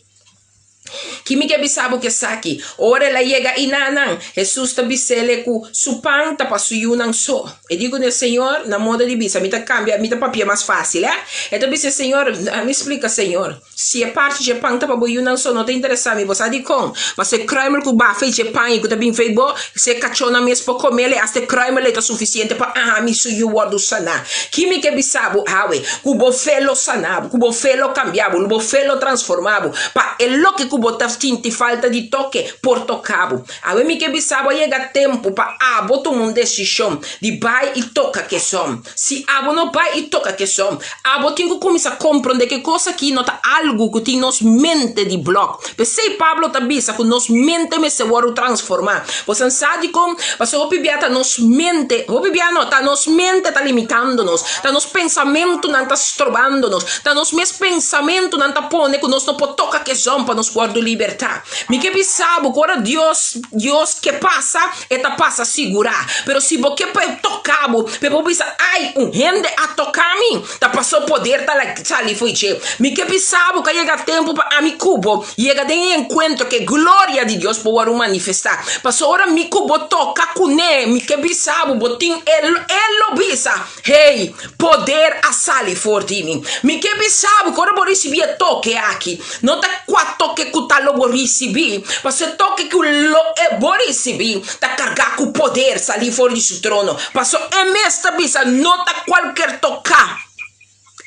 Ki mi ke bisa bo ku esaki? Ora el a yega einanan, Hesus ta bis'el ku su pan ta pa su yunan so. E di ku ne, Señor, na moda di bisa, mi ta kambia, mi ta papia mas fásil, eh? E ta bisa, Señor, mi splika, Señor, si e parti dje pan ta pa bo yunan so, no ta interesá mi. Bo sa dikon? Pasobra e kruimel ku bafa i dje pan i ku ta bin fei bo, si e kachónan mes por komel e, asta e kruimel ei ta sufisiente pa ami su yu wòrdu saná. Ki mi ke bisa bo awe? Ku bo fe lo sana bo, ku bo fe lo kambia bo, bo fe lo transforma bo, pa e loke ku bo ta sinti falta di toke por toka bo. Awe mi ke bisa bo a yega tempu pa abo tuma un desishon di bai i toka keson. Si abo no bai i toka keson, abo tin ku kuminsá komprondé ku e kos aki no ta algu ku tin nos mente di blòk. P'esei Pablo ta bisa ku nos mente mester wòrdu transformá. Bo san sa dikon? Pasobra hopi bia ta nos mente, hopi bia no, ta nos mente ta limitando nos, ta nos pensamentunan ta strobando nos, ta nos mes pensamentunan ta pone ku nos no por toka keson pa nos wòrdu liberá. libertá. Mi ke bisa bo ku ora Dios Dios ke pasa, e ta pasa sigurá. Pero si bo ke pa e toka bo, pa e por bisa, Ai, un hende a toka mi, ta paso poder ta sali fo'i dje. Mi ke bisa bo ku a yega tempu pa ami ku bo yega den e enkuentro ku e gloria di Dios por wòrdu manifestá. Paso ora mi ku bo toka kuné, mi ke bisa bo, bo tin e e lo bisa, Hey, poder a sali for di mi. Mi ke bisa bo ku ora bo risibí e toke aki, no ta kua toke ku ta lo bo risibí, pasobra e toke ku lo e bo risibí ta kargá ku poder sali for di su trono. Pasobra e mes ta bisa, no ta kualker toká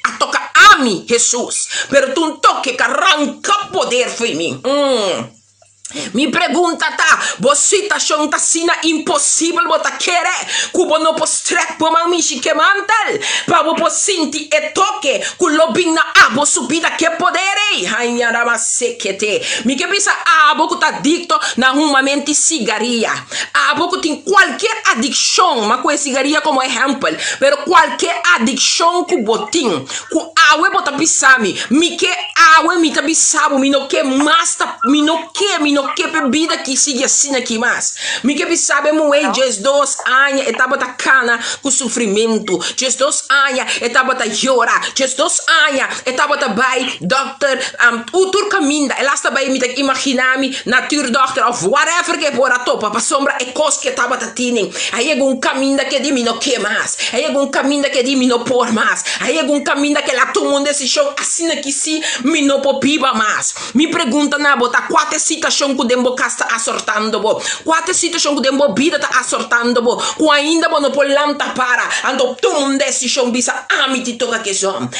a toka ami, Hesus, pero ta un toke ku a ranka poder fo'i mi. Mm. Mi pregunta ta, bo situashon ta asina imposibel bo ta kere ku bo no por strek bo man mishi ke mantel pa bo por sinti e toke ku lo bin na abo su bida ke poder ei? Hañaramasekete. Mi ke bisa abo ku ta adikto na humamenti sigaria, abo ku tin kualkier adikshon, ma ku e sigaria komo ehèmpel, pero kualkier adikshon ku bo tin, Ku awe bo ta bisa mi, mi ke awe mi ta bisa bo, mi no ke mas ta, mi no ke, mi no ke p'e bida ki sigui asina aki mas. Mi ke bisa bo e muhé 12 aña e tabata kana ku sufrimentu, 12 aña e tabata yora, 12 aña e tabata bai dòkter, tur kaminda, el asta bai mi ta imagina mi natuurdòkter òf whatever ke por a topa pasobra e kos ke tabata tini. A yega un kaminda ke di mi no ke mas. A yega un kaminda ke di mi no por mas. A yega un kaminda ke el a tuma un desishon asina ki si mi no por biba mas. Mi pregunta na bo ta kua ta e situashon ku den bo kas ta asortando bo? Kua ta e situashon ku den bo bida ta asortando bo ku ainda bo no por lanta para? Anto tuma un desishon bisa ami ti toka keson.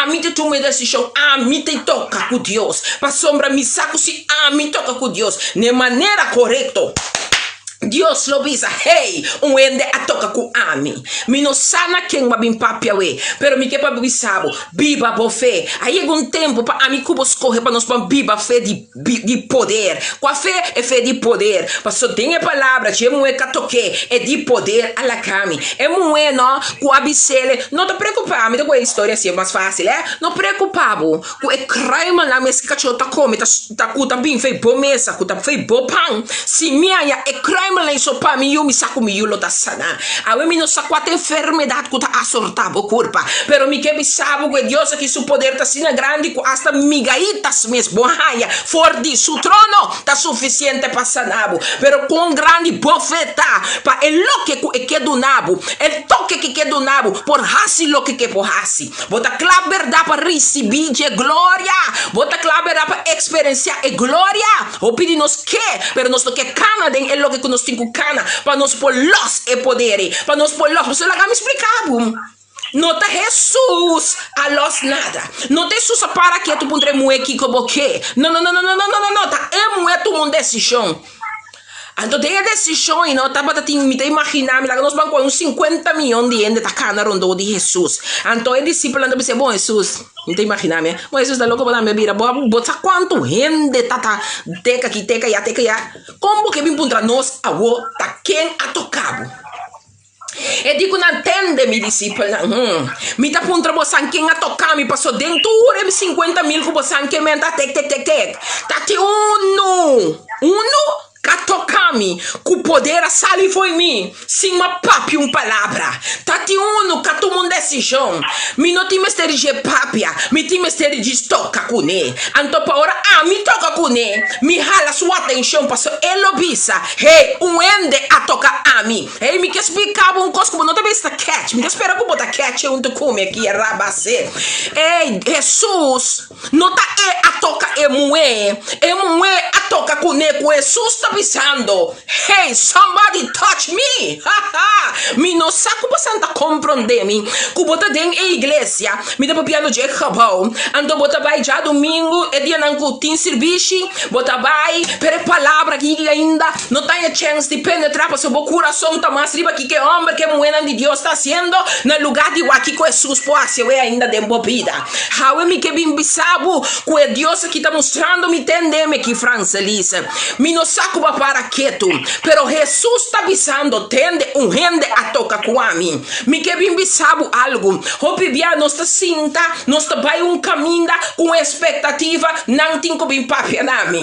Ami ta tuma e desishon, ami ta toka ku Dios. Pasobra mi sa ku si ami toka ku Dios na e manera korekto, Dios lo bisa, Hey, un hende a toka ku ami. Mi no sa na ken bo a bin papia awe, pero mi ke pa bisa bo, biba bo fe. A yega un tempu pa ami ku bo skohe pa nos ban biba fe di di poder. Kua fe? E fe di poder. Pasobra den e palabra dje muhé ka tok'é, e di poder a laga mi. E muhé no ku a bis'é, No ta preokupá, mi ta kohe e historia así, e mas fásil, eh. No preokupá bo. Ku e kruimelnan mes ki kachó ta kome ta ta ku ta bin fei bo mesa, ku ta fei bo pan. Si mi haña e kruimelnan so pa mi yu, mi sa ku mi yu lo ta saná. Awe mi no sa kua ta enfermedat ku ta asortá bo kurpa, pero mi ke bisa bo ku e Dios aki su poder ta asina grandi ku asta migaitas mes bo haña for di su trono ta sufisiente pa saná bo. Pero kon grandi bo fe ta pa e loke ku e ke duna bo, e toke ku e ke duna bo por hasi loke ku e por hasi. Bo ta kla berdad pa ricibi dje gloria? Bo ta kla berdad pa experencia e gloria? Hopi di nos ke, pero nos no ke cana den e loke cu nos tin cu cana pa nos por los e poder ei, pa nos por los. Pasobra laga mi splica bo, no ta Jesus a los nada. No ta Jesus a para ketu puntra e muhe kico bo ke. No, no, no, no, no, no, no, no, ta e muhe tuma un decision. Anto den e desishon ei no tabata tin, mi ta imaginá mi, laga nos ban ku un sinkuenta mion di hende ta kana rondó di Hesus. Anto e disipelnan ta bis'é, Bon Hesus, mi ta imaginá mi, bon Hesus ta loko bo tambe bira, bo bo sa kuantu hende ta ta teka aki, teka ayá, teka ayá, kon bo ke bin puntra nos awo ta ken a toka bo? E di ku nan tende mi disipelnan, Hmm, mi ta puntra bosan ken a toka mi, paso den tur e 50,000 ku bosan ke men ta tek tek tek tek, ta tin unu, unu ka toka mi, ku poder a sali fo'i mi, sin m'a papia un palabra. Ta tin unu ka tuma un desishon. Mi no tin mester di dje papia, mi tin mester di djis toka kuné. Anto pa ora ami toka kuné, mi hala su atenshon, paso e lo bisa, Hey, un hende a toka ami. Hey, mi ke splika bo un kos ku bo no ta bisa catch. Mi ta spera ku bo ta catch e huntu ku mi aki, rabase. Ey, Hesus no ta e a toka e muhé, e muhé a toka kuné ku Hesus ta bisando, Hey, somebody touch me! Ha ha! Mi no sa ku bosan ta komprondé mi, ku bo ta den e iglesia, mi ta papiando dje gebou, anto bo ta bai djadumingu, e dianan ku tin sirbishi, Bo ta bai, pero e palabra aki ainda no ta e chèns di penetrá, pasobra bo kurason ta mas riba kiko e hòmber ku e muhénan di Dios ta hasiendo na lugá di wak kiko Hesus por hasi awe ainda den bo bida. Awe mi ke bin bisa bo ku e Dios aki ta mustrando mi tende mi aki, Francelis. Mi no sa ku bo a para ketu, pero Hesus ta bisando, Tende, un hende a toka ku ami. Mi ke bin bisa bo algu. Hopi bia nos ta sinta, nos ta bai un kaminda ku un espektativa, nan tin ku bin papia na mi.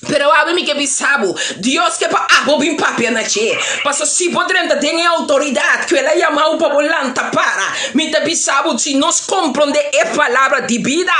Pero awe mi ke bisa bo, Dios ke pa abo bin papia na dje. Paso si bo drenta den e outoridat ku el a yama bo pa bo lanta para, mi ta bisa bo, si nos komprondé e palabra di bida,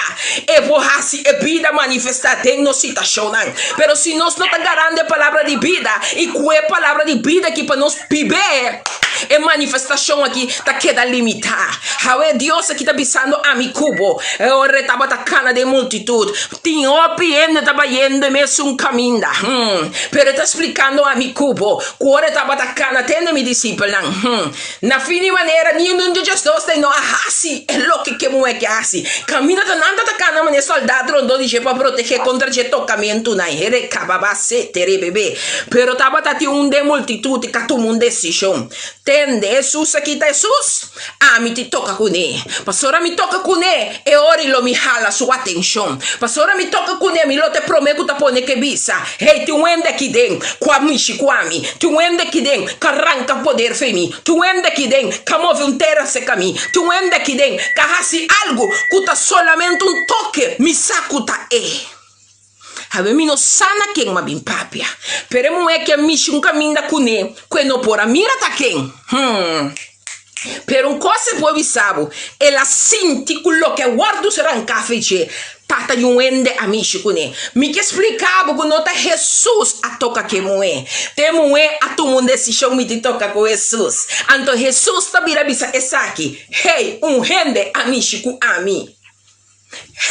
e por hasi e bida manifestá den nos situashonnan. Pero si nos no ta garando e palabra di bida i ku e palabra di bida aki pa nos bib'é, e manifestashon aki ta keda limitá. Awe Dios aki ta bisando ami ku bo, e ora e tabata kana den multitut, Tin hopi hende ta bayendo e mesun kaminda. Hm. Pero e ta splikando ami ku bo, ku ora e tabata kana tende mi disipelnan. Hm. Na fin di manera, ni un di djesdos den no a hasi e loke ke muhé ke hasi. Kaminda ta nan ta kana manera sòldat rondó di dje pa protegé kontra dje tokamentunan. Here kababa se tere bebe. Pero tabata tin un den multitut ku a tuma un desishon. Tende, Hesus aki ta Hesus? Ami ti toka kuné. Pasobra mi toka kuné, e ora i lo mi hala su atenshon. Pasobra mi toka kuné, mi lo ta e promé ku ta pone ke bisa, Hey, tin un hende aki den ku a mishi ku ami. Tin un hende aki den ku a ranka poder fe mi. Tin un hende aki den ku a move un tera seka mi. Tin un hende aki den ku a hasi algu ku ta solamente un toke, mi sa ku ta e. Awe mi no sa na ken m'a bin papia, pero e muhé ke a mishi un kaminda kuné ku e no por a mira ta ken. Hum. Pero un kos e por bisa bo, el a sinti ku loke a wòrdu ranká fe dje tata di un hende a mishi kuné. Mi ke splika bo ku no ta Hesus a toka ku e muhé. Ta e muhé a tuma un desishon mi tin toka ku Hesus. Anto Hesus ta bira bisa esaki, Hey, un hende a mishi ku ami.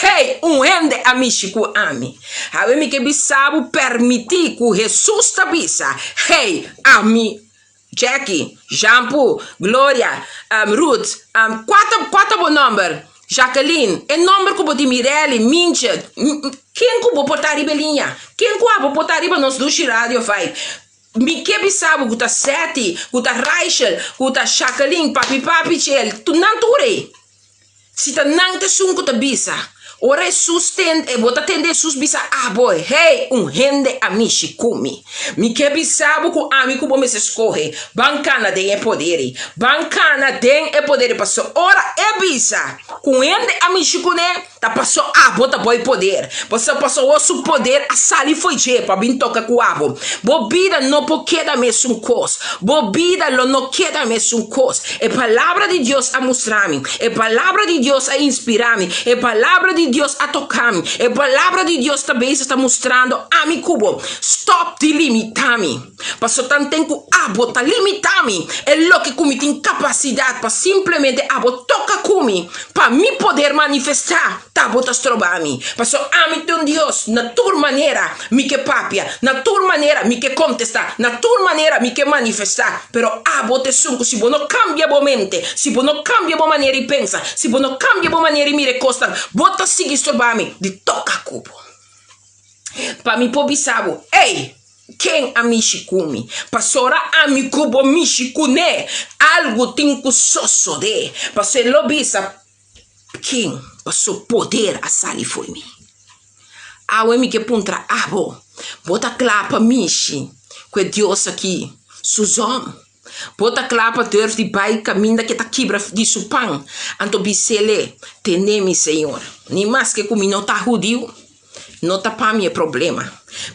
Hey, un hende a mishi ku ami. Awe mi ke bisa bo permití ku Hesus ta bisa, Hey, ami, Jackie, Jean-Paul, Gloria, Ruth, kua ta, kua ta bo nòmber? Jacqueline, e nòmber ku bo tin Mirelli, Mintje, ken ku bo por ta riba e liña? Ken ku abo por ta riba nos dushi radio vibe? Mi ke bisa bo ku ta Seti, ku ta Rachel, ku ta Jacqueline, papi papi Chel, nan tur ei. Si ta nan ta esun ku ta bisa, Ora Hesus tende, bo ta tende Hesus bisa abo, Hey, un hende a mishi ku mi. Mi ke bisa bo ku ami ku bo mester skohe, ban kana den e poder ei. Ban kana den e poder ei, pasobra ora e bisa ku un hende a mishi kuné, ta paso abo ta bo e poder. Pasobra pasobra su poder a sali fo'i dje pa bin toka ku abo. Bo bida no por keda mesun kos. Bo bida lo no keda mesun kos. E Palabra di Dios a mustra mi. E Palabra di Dios a inspirá mi. E Palabra di Dios a toká mi. E Palabra di Dios ta bezig ta mustrando ami ku bo. Stòp di limitá mi. Pasobra tanten ku abo ta limitá mi, e loke ku mi tin kapasidat pa simplemente abo toka ku mi, pa mi poder manifestá. Ta bo ta stroba mi. Pasobra ami ta un Dios, na tur manera mi ke papia, na tur manera mi ke kontestá, na tur manera mi ke manifestá. Pero abo ta esun ku si bo no kambia bo mente, si bo no kambia bo manera di pensa, si bo no kambia bo manera di mira e kosnan, bo ta sigui stroba mi di toka ku bo. Pa mi por bisa bo, Ey! Ken a mishi ku mi? Pasobra ami ku bo mishi kuné, algu tin ku sosodé. Pasobra e lo bisa, Ken pa su poder a sali fo'i mi? Awe mi ke puntra abo, bo ta kla pa mishi ku e Dios aki su zon? Bo ta kla pa durf di bai kaminda ke ta kibra di su pan? Anto bis'ele, Tene mi, Señor, ni maske ku mi no ta hudiu, No ta pa mi e problema,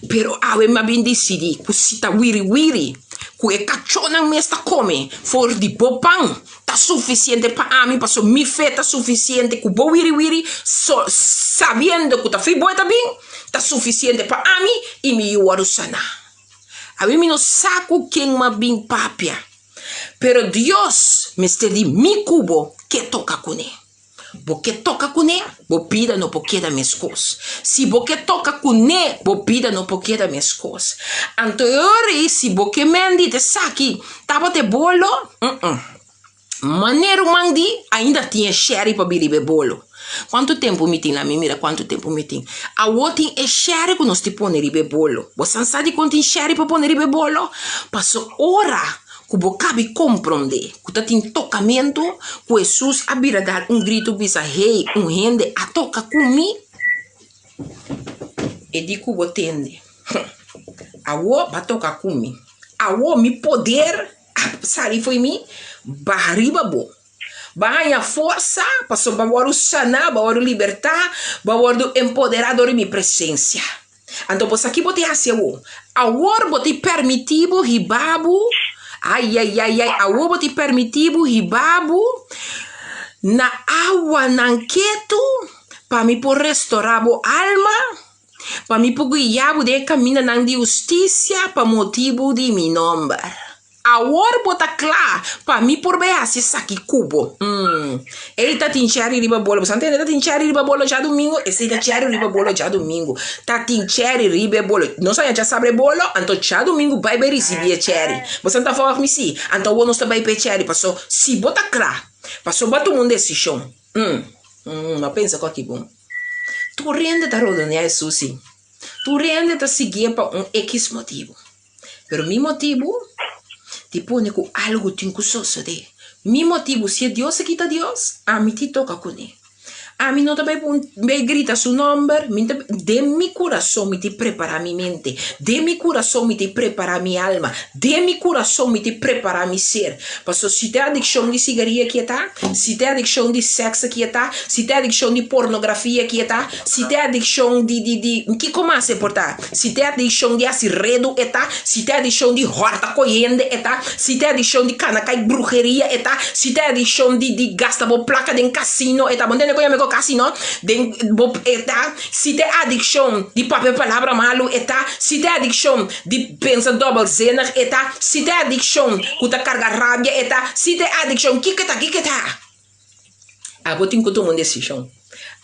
pero awe mi a bin disidí ku si ta wiri wiri ku e kachónan mes ta kome for di bo pan ta sufisiente pa ami, pasobra mi fe ta sufisiente ku bo wiri wiri so sabiendo ku ta fi bo e ta bin ta sufisiente pa ami i mi yu wòrdu saná. Awe mi no sa ku ken mi a bin papia, pero Dios mester di mi ku bo ke toka kuné. Bo ke toka kuné, bo bida no por keda meskos. Si bo ke toka kuné, bo bida no por keda meskos. Anto e ora ei si bo ke mendi ta esaki tabata e bolo, uh-uh. Manera un man di, ainda tin e sherry pa biriba e bolo. Kuantu tempu mi tin? Lami mira kuantu tempu mi tin. Awor tin e sherry ku nos tin pone riba e bolo. Bo san sa dikon tin sherry pa pone riba e bolo? Pasobra ora ku bo kabi komprondé ku ta tin tokamentu ku Hesus a bira dal un gritu bisa, Hey, un hende a toka ku mi! E di ku bo tende, Awor bo a toka ku mi. Awor mi poder a sali fo'i mi baha riba bo. Bo a haña forsa pasobra bo a wòrdu saná, bo a wòrdu libertá, bo a wòrdu empoderá dor di mi presensia. Anto bo sa ki bo tin hasi awor? Awor bo tin permití bo hiba bo, ayayayay, awor bo tin permití bo hiba bo na awanan ketu pa mi por restorá bo alma, pa mi por guia bo den e kamindanan di hustisia pa motibu di mi nòmber. Awor bo ta kla pa mi por bai hasi esaki ku bo. Mm. Ey ta tin cherry riba bolo. Bo sa ntende ta tin cherry riba bolo djadumingu? Esey ta cherry riba bolo djadumingu. Ta tin cherry riba e bolo. Nos a yacha sabra e bolo, anto djadumingu bai bai risibi e cherry. Bo sa ta volg mi? Si. Anto awor nos ta bai pa e cherry paso si bo ta kla, paso bo a tuma un desishon. Mm. Mm, no pensa ku aki bon. Tur hende ta rodonea Hesus si. Tur hende ta siguié pa un ekis motibu. Pero mi motibu di pone ku algu tin ku sosodé. Mi motibu, si e Dios aki ta Dios, ami tin toka kuné. Ami no ta bai bai grita su nòmber, mi ta den mi kurason mi tin prepará mi mente, den mi kurason mi tin prepará mi alma, den mi kurason mi tin prepará mi ser. Pasobra si ta e adikshon di sigaria ki e ta, si ta e adikshon di sèks ki e ta, si ta e adikshon di pornografia ki e ta, Si te adikshon di di di kiko mas e por ta? Si te adikshon di hasi redu e ta? Si te adikshon di hòrta koyende e ta? Si te adikshon di kana kai bruheria e ta? Si te adikshon di di gasta bo plaka den kasino e ta? Bo ntende kon yama e kasino? Den bo e ta? Si te adikshon di papia palabra malu e ta? Si te adikshon di pensa dòbelzinnig e ta? Si te adikshon ku ta karga rabia e ta? Si te adikshon kiko e ta? Kiko e ta? Abo tin ku tuma un desishon.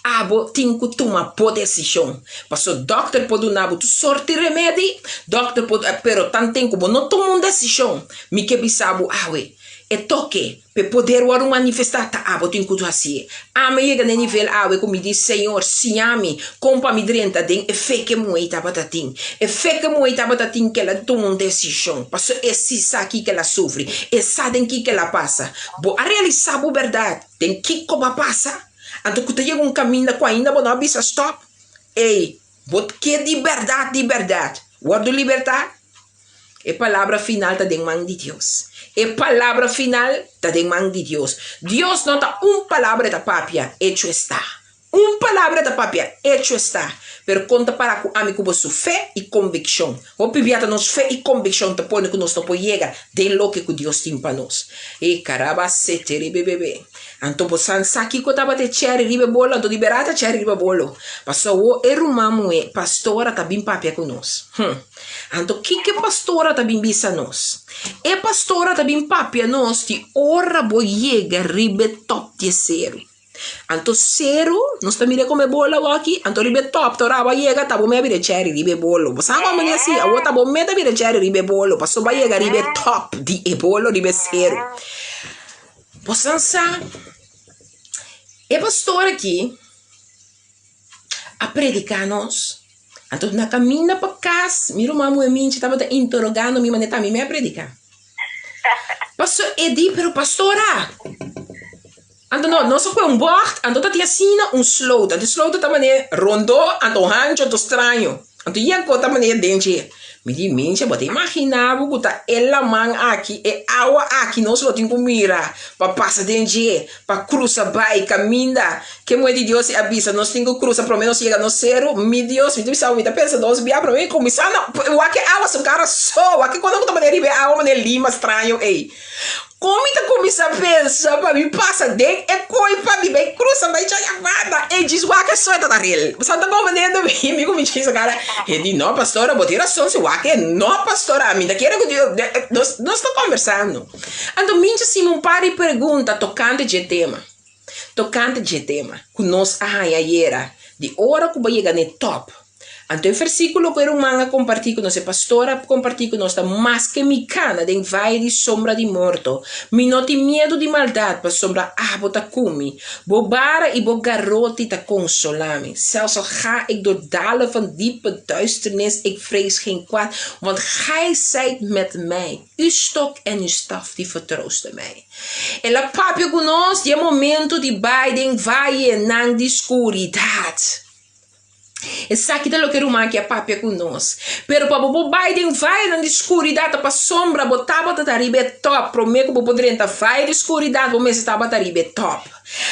Abo tin ku tuma bo desishon. Paso dòkter por duna bo tur sort di remedi, dòkter por, pero tanten ku bo no tuma un desishon, mi ke bisa bo awe, e toke pa e poder wòrdu manifestá ta abo tin ku hasié. Ami a yega na e nivel awe ku mi di, Señor, siña mi kon pa mi drenta den e fe ku e muhé tabata tin. E fe ku e muhé tabata tin ke el a tuma un desishon, paso e si sa kiko el a sufri, e sa den kiko el a pasa. Bo a realisá bo bèrdat den kiko bo a pasa? Anto ku ta yega un kaminda ku ainda bo no a bisa stòp? Ey, bo ke di bèrdat, di bèrdat wòrdu libertá? E palabra final ta den man di Dios. E palabra final ta den man di Dios. Dios no ta un palabra e ta papia, echo esta. Un palabra ta papia, hecho está. Pero kon ta para ku ami ku bo su fe i konvikshon? Hopi bia ta nos fe i konvikshon ta pone ku nos no por yega den loke ku Dios tin pa nos. E karaba sete riba e bebe. Anto bo san sa kiko tabata e chèri riba e bolo? Anto di bèrdat ta chèri riba bolo. Pasobra awor e ruman muhé, pastora, ta bin papia ku nos. Hum. Anto kiko e pastora ta bin bisa nos? E pastora ta bin papia nos di ora bo yega riba e tòp di e seru. Anto seru, nos ta mira come bolo awoki, anto riba e top ta ora abo a yega ta bo me a bira e cherry riba e bolo. Bo sa como ni asi? Awo ta bo me ta bira e cherry riba e bolo, pasobra bo a yega riba e top di e bolo riba e seru. Bo san sa, e pastor aki a predica nos, anto na caminda pa cas mi ruman muhe Minchi tabata interogando mi manera ta mi me a predica. Paso e di, pero pastora. Anto no, nos a kohe un bògt, anto ta tin asina un sloot. Anto e sloot ta manera rondó, anto hancho, anto straño. Anto yekó ta manera den dje. Mi di, Mincha, bo ta imaginá bo ku ta e laman aki, e awa aki nos lo tin ku mira pa pasa den dje, pa krusa bai kaminda ke muhé di Dios a bisa nos tin ku krusa promé nos yega nos seru. Mi Dios, mi ta bisa bo, mi ta pensa dos bia promé mi kuminsá na wak e awa su kara so, wak e kos ku ta manera riba e awa manera lima straño ei. Kon mi ta kuminsá pensa pa mi pasa den e koi pa mi bai krusa bai Chayabanda? E djis wak e soe ta ta rel. Bo sa ta konfundiendo mi? Mi ku mi djis kara, e di, No, pastora, bo tin rason si wak e. No, pastora, mi ta kere ku Dios. Nos, nos ta kombersando. Anto mi djis hasimu un par di pregunta tokante dje tema, tokante dje tema ku nos a haña ayera, di ora ku bo yega na e tòp. Anto e versíkulo ku e ruman a kompartí ku nos, e pastor a kompartí ku nos ta, Maske mi kana den vaye di sombra di morto, mi no tin miedu di maldat, pasobra abo ta ku mi. Bo bara i bo garoti ta konsolá mi. Zelfs al ga ik door dalen van diepe duisternis, ik vrees geen kwaad, want Gij zijt met mij. Uw stok en uw staf, die vertroosten mij. El a papia ku nos di e momento di bai den vayenan di skuridat. Esaki ta loke ruman aki a papia ku nos. Pero pa bo por bai den vayenan di skuridat ta pasobra bo tabata ta riba e tòp. Promé ku bo por drenta vaye di skuridat bo mester tabata riba e tòp.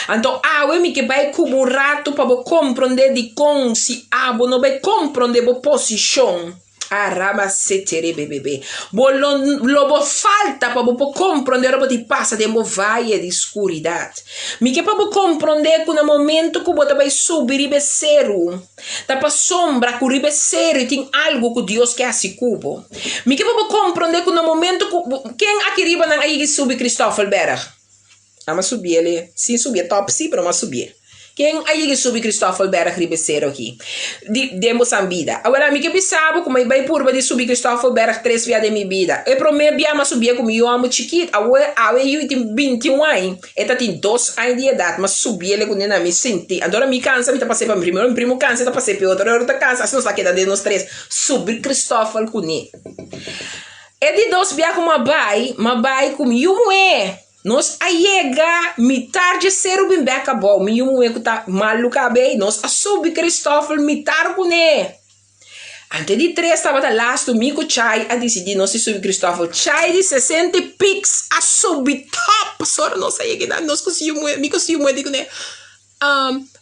Anto awe mi ke bai ku bo un ratu pa bo komprondé dikon si abo no bai komprondé bo posishon. Aramaseterebebebe. Bo lo lo bo falta pa bo por komprondé ora bo tin pasa den bo vaye di skuridat. Mi ke pa bo komprondé ku na momento ku bo ta bai subi riba e seru, ta pasobra ku riba e seru tin algu ku Dios ke hasi ku bo. Mi ke pa bo komprondé ku na momento ku bo, ken aki riba nan a yega subi Christoffelberg? Amo a subié le, sin subié top sí, pero amo a subié. Ken a yega subi Christoffelberg riba e sero aki? Di, den bo san bida. Awel, ami ke bisa bo ku mi bai purba di subi Christoffelberg tres bia den mi bida. E promé bia mi a subié ku mi yu amo chikit. Awe, awe e yu tin bintiun aña. E ta tin dos aña di edat. Mi a subié le ku nena mi sinti. Anto ora mi kansa mi ta pas'é pa mi primo. Ora mi primo kansa e ta pas'é p'e otro. Ora otro ta kansa, asina nos ta keda den nos tres. Subi Christoffel kuné. E di dos bia ku mi a bai, mi a bai ku mi yu muhé. Nos a yega mitar dje seru bin bek abou, mi yu muhé ku ta malu kabei, nos a subi Christoffel mitar kuné. Ante di tres tabata lastu, mi ku Chai a disidí nos di subi Christoffel. Chai di sesenta i piks a subi top! Pasobra nos a yega einan, nos ku su yu muhé, mi ku su yu muhé di kuné,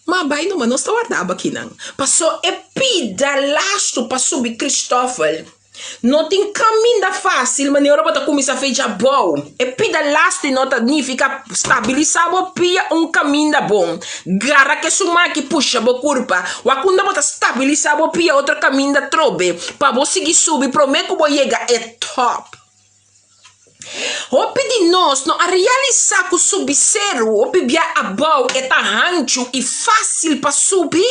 Ma bai numa, nos ta warda abo akinan. Paso e pida lastu pa subi Christoffel. No tin kaminda fásil manera ora bo ta kuminsá fecha abou. E pida lastu no ta nifiká stabilisá bo pia un kaminda bon. Gara ku esun maki pusha bo kurpa. Wak unda bo ta stabilisá bo pia otro kaminda trobe pa bo sigui subi promé ku bo yega e tòp. Hopi di nos no a realisá ku subi seru hopi bia abou e ta hanchu i fásil pa subi,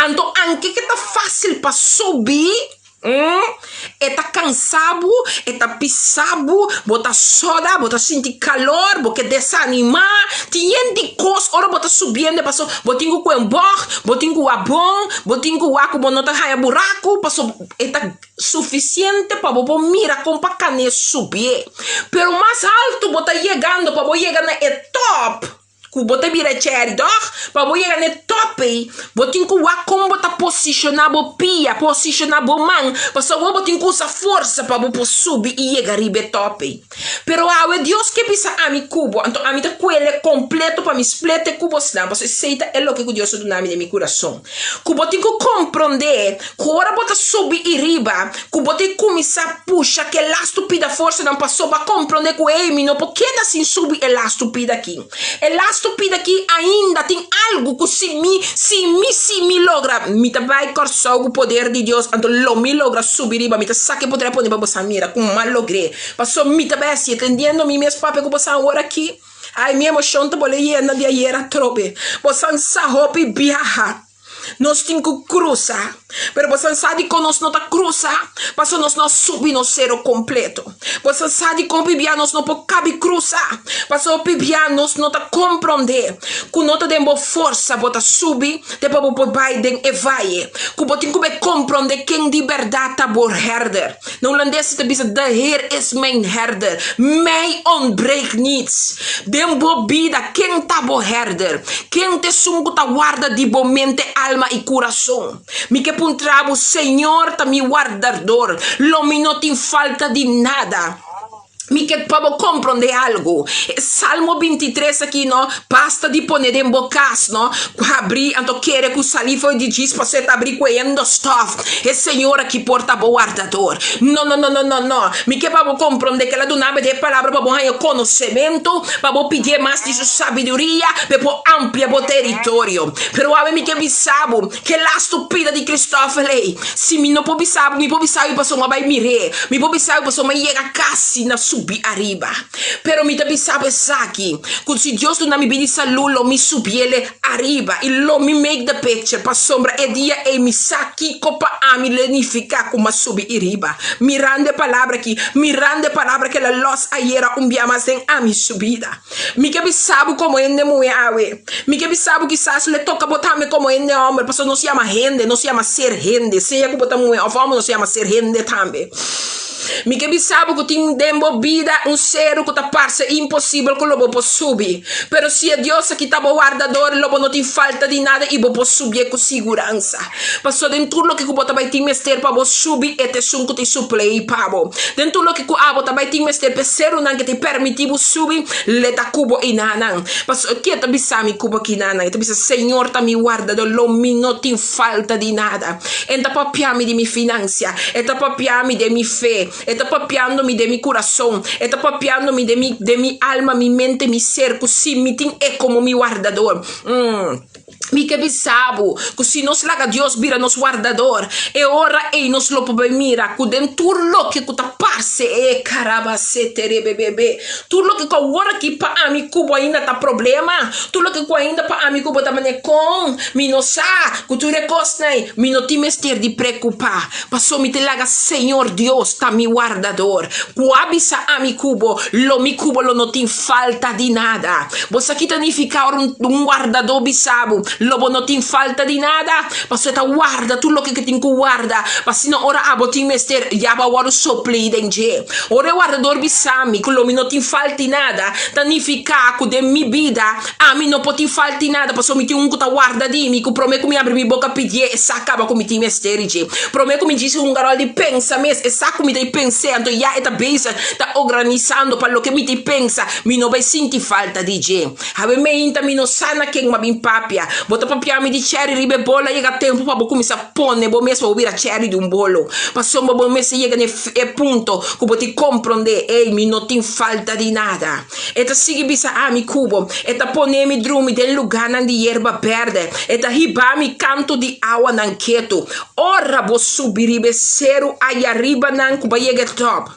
anto anke ke ta fásil pa subi, e ta kansa bo, e ta pisa bo, bo ta soda, bo ta sinti kalor, bo ke desanimá, tin yen di kos ora bo ta subiendo paso bo tin ku kue un bògt, bo tin ku wak bon, bo tin ku wak ku bo no ta haña buraku paso e ta. Sufisiente pa bo por mira kon pa kane subié. Pero mas altu bo ta yegando pa bo yega na e top, ku bo ta bira chèri dòg, pa bo yega na e top ei, bo tin ku wak kon bo ta posishoná bo pia, posishoná bo man, pasobra bo tin ku usa forsa pa bo por subi i yega riba e top ei. Pero awe Dios ke bisa ami ku bo, anto ami ta kuele kompleto pa mi splete ku bosnan, pasobra esei ta e loke ku Dios a duna mi den mi kurason. Ku bo tin ku komprondé ku ora bo ta subi i riba, ku bo tin kuminsá pusha ke lastu pida forsanan pasobra bo a komprondé ku ei mi no por keda sin subi e lastu pida aki. E lastu pida aki ainda tin algu ku si mi, si mi, si mi logra, mi ta bai Kòrsou ku poder di Dios, anto lo mi logra subi riba, mi ta saka e poder a pone pa boso a mira ku mal logr'é. Paso mi ta bai hasi atendiendo mi mes papia ku boso awor aki. Ai mi emoshon ta bole yena di ayer atrobe. Boso sa hopi biaha. Nos tin ku krusa. Pero boso sa dikon nos no ta krusa? Paso nos no a subi nos sero kompleto. Boso sa dikon hopi bia nos no por kabi krusa? Paso hopi bia nos no ta komprondé ku no ta den bo forsa bo ta subi te pa bo por bai den e vaye. Ku bo tin ku bai komprondé ken di bèrdat ta bo herder. Na hulandes ta bisa, De Heer is mijn herder, mij ontbreekt niets. Den bo bida, ken ta bo herder? Ken ta esun ku ta warda di bo mente, alma i kurason? Mi ke puntra bo, Señor ta mi wardador, lo mi no tin falta di nada. Mi ke pa bo komprondé algu. E Salmo bintitres aki no, basta di pone den bo kas no, ku habrí anto kere ku salí for di djis pasobra e ta abrí kueyendo stòf. E Señor aki por ta bo wardador. No, no, no, no, no, no. Mi ke pa bo komprondé ke el a duna bo e palabra pa bo haña konosementu, pa bo pidié mas di su sabiduria, pa e por amplia bo teritorio. Pero awe mi ke bisa bo, Ke lastu pida di Christoffel ei? Si mi no por bisa bo, mi por bisa bo pasobra mi a bai mir'é. Mi por bisa bo pasobra mi a yega kasi na subi ariba. Pero mi ta bisa bo esaki, ku si Dios duna mi bida i salú, lo mi subiele ariba i lo mi make the picture, pasobra e dia ei mi sa kiko pa ami lo nifiká ku mi a subi iriba. Mirando e palabra aki, mirando e palabra ku el a lòs ayera un bia mas den ami su bida. Mi ke bisa bo komo hende muhé awe. Mi ke bisa bo kisas lo e toka bo tambe komo hende hòmber, pasobra nos yama hende, nos yama ser hende. Sea ku bo ta muhé òf hòmber, nos yama ser hende tambe. Mi ke bisa bo ku tin den bo bida un seru ku ta parse imposibel ku lo bo por subi. Pero si e Dios aki ta bo wardador, lo bo no tin falta di nada i bo por subié ku siguransa. Pasobra den tur loke ku bo ta bai tin mester pa bo subi, e ta esun ku tin suplei pa bo. Den tur loke ku abo ta bai tin mester pa e serunan ke tin permití bo subi, le ta ku bo enanan. Pasobra ke ta bisa mi ku bo kinanan? E ta bisa, Señor ta mi wardador, lo mi no tin falta di nada. E ta papia mi di mi finansia, e ta papia mi den mi fe, e ta papiando mi den mi kurason, e ta papiando mi den mi den mi alma, mi mente, mi ser, ku si mi tin e komo mi wardador. Mm. Mi ke bisa bo ku si nos laga Dios bira nos wardador, e ora ei nos lo por bai mira ku den tur loke ku ta parse e karabaseterebebebe, tur loke ku awor aki pa ami ku bo ainda ta problema, tur loke ku ainda pa ami ku bo ta manera kon mi no sa ku tur e kosnan ei, mi no tin mester di preokupá, pasobra mi ta laga Señor Dios ta mi wardador, ku a bisa ami ku bo, lo mi ku bo lo no tin falta di nada. Bo sa ki ta nifiká ora un wardadó bisa bo, Lo bo no tin falta di nada? Pasobra e ta warda tur loke ku e tin ku warda, pa asina ora abo tin mester, ya bo a wòrdu suplí den dje. Ora e wardador bisa mi ku lo mi no tin falta di nada, ta nifiká ku den mi bida ami no por tin falta di nada, pasobra mi tin un ku ta warda di mi, ku promé ku mi abri mi boka pidié, e sa kaba ku mi tin mester di dje. Promé ku mi djis un garòl di pensa mes, e sa ku mi ta pens'é, anto ya e ta bezig ta organisando pa loke mi ta pensa. Mi no bai sinti falta di dje. Hawe meinta mi no sa na ken m'a bin papia. Bo ta papia mi di cherry riba e bolo a yega tempu pa bo kuminsá pone bo mes pa bo bira cherry di un bolo. Pasobra bo mester yega na e punto ku bo tin komprondé, ey, mi no tin falta di nada. E ta sigui bisa ami ku bo. E ta pone mi drumi den lugánan di yerba bèrdè. E ta hiba mi kantu di awanan ketu. Ora bo subi riba e seru ayariba nan ku bo a yega e tòp.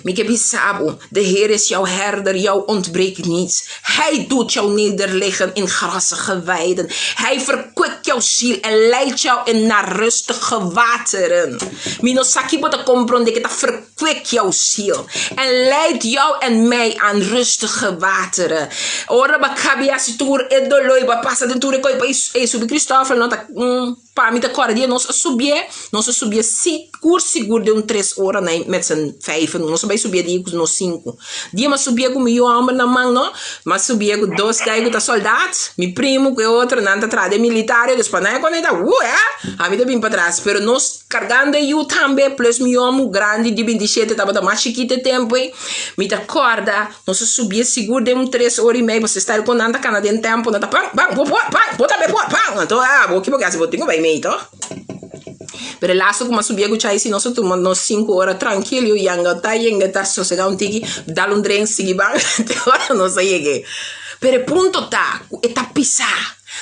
Mi ke bisa bo, de Heer is jouw herder, jou ontbreekt niets. Hij doet jou nederliggen in grassige weiden. Hij verkwikt jouw ziel en leidt jou in naar rustige wateren. Mi no sa ki bo ta komprondé ke ta verkwik jouw ziel en leidt jou en mij aan rustige wateren. Ora bo a kabia hasi tur e doló i bo a pasa den tur e kos i bo subi Christoffel no ta. Pa mi ta kòrda dia nos a subié, nos a subié sigur sigur den un tres ora na met z'n vijven, nos a bai subié dia ku nos sinku. Dia m'a subié ku mi yu hòmber na man no, m'a subié ku dos guy ku ta sòldat, mi primu ku e otro nan ta traha den militario, dus pa nan e kònde ta wuu eh, ami ta bin patras, pero nos kargando e yu tambe plus mi yu hòmber grandi di bintishete tabata mas chikito e tempu ei, mi ta kòrda. Nos a subié sigur den un tres ora i mei, pasobra esta kon nan ta kana den tempu, nan ta pan, pan, bo por, pan, bo tambe por, pan. Anto, ah, bo ki bo ke hasi, bo tin ku bai mei toh. Pero e lastu ku mi a subié ku chai si nos a tuma nos sinku ora trankil, yu yanga ta yenga ta sosegá un tiki, dal un dren, sigui ban, te ora nos a yeg'é. Pero e punto ta ku e ta pisá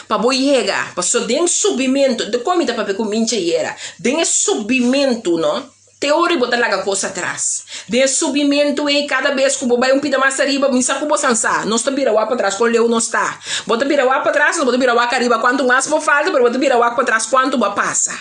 pa bo yega, pasobra den subimentu, dikon mi ta papia ku mincha ayera? Den e subimentu, no. Te ora bo ta laga kos atras. Den e subimentu ei, kada bes ku bo bai un pida mas ariba, mi sa ku bo san sa. Nos ta bira wak patras kon leu nos ta. Bo ta bira wak patras, bo ta bira wak ariba kuantu mas bo falta, pero bo ta bira wak patras kuantu bo a pasa.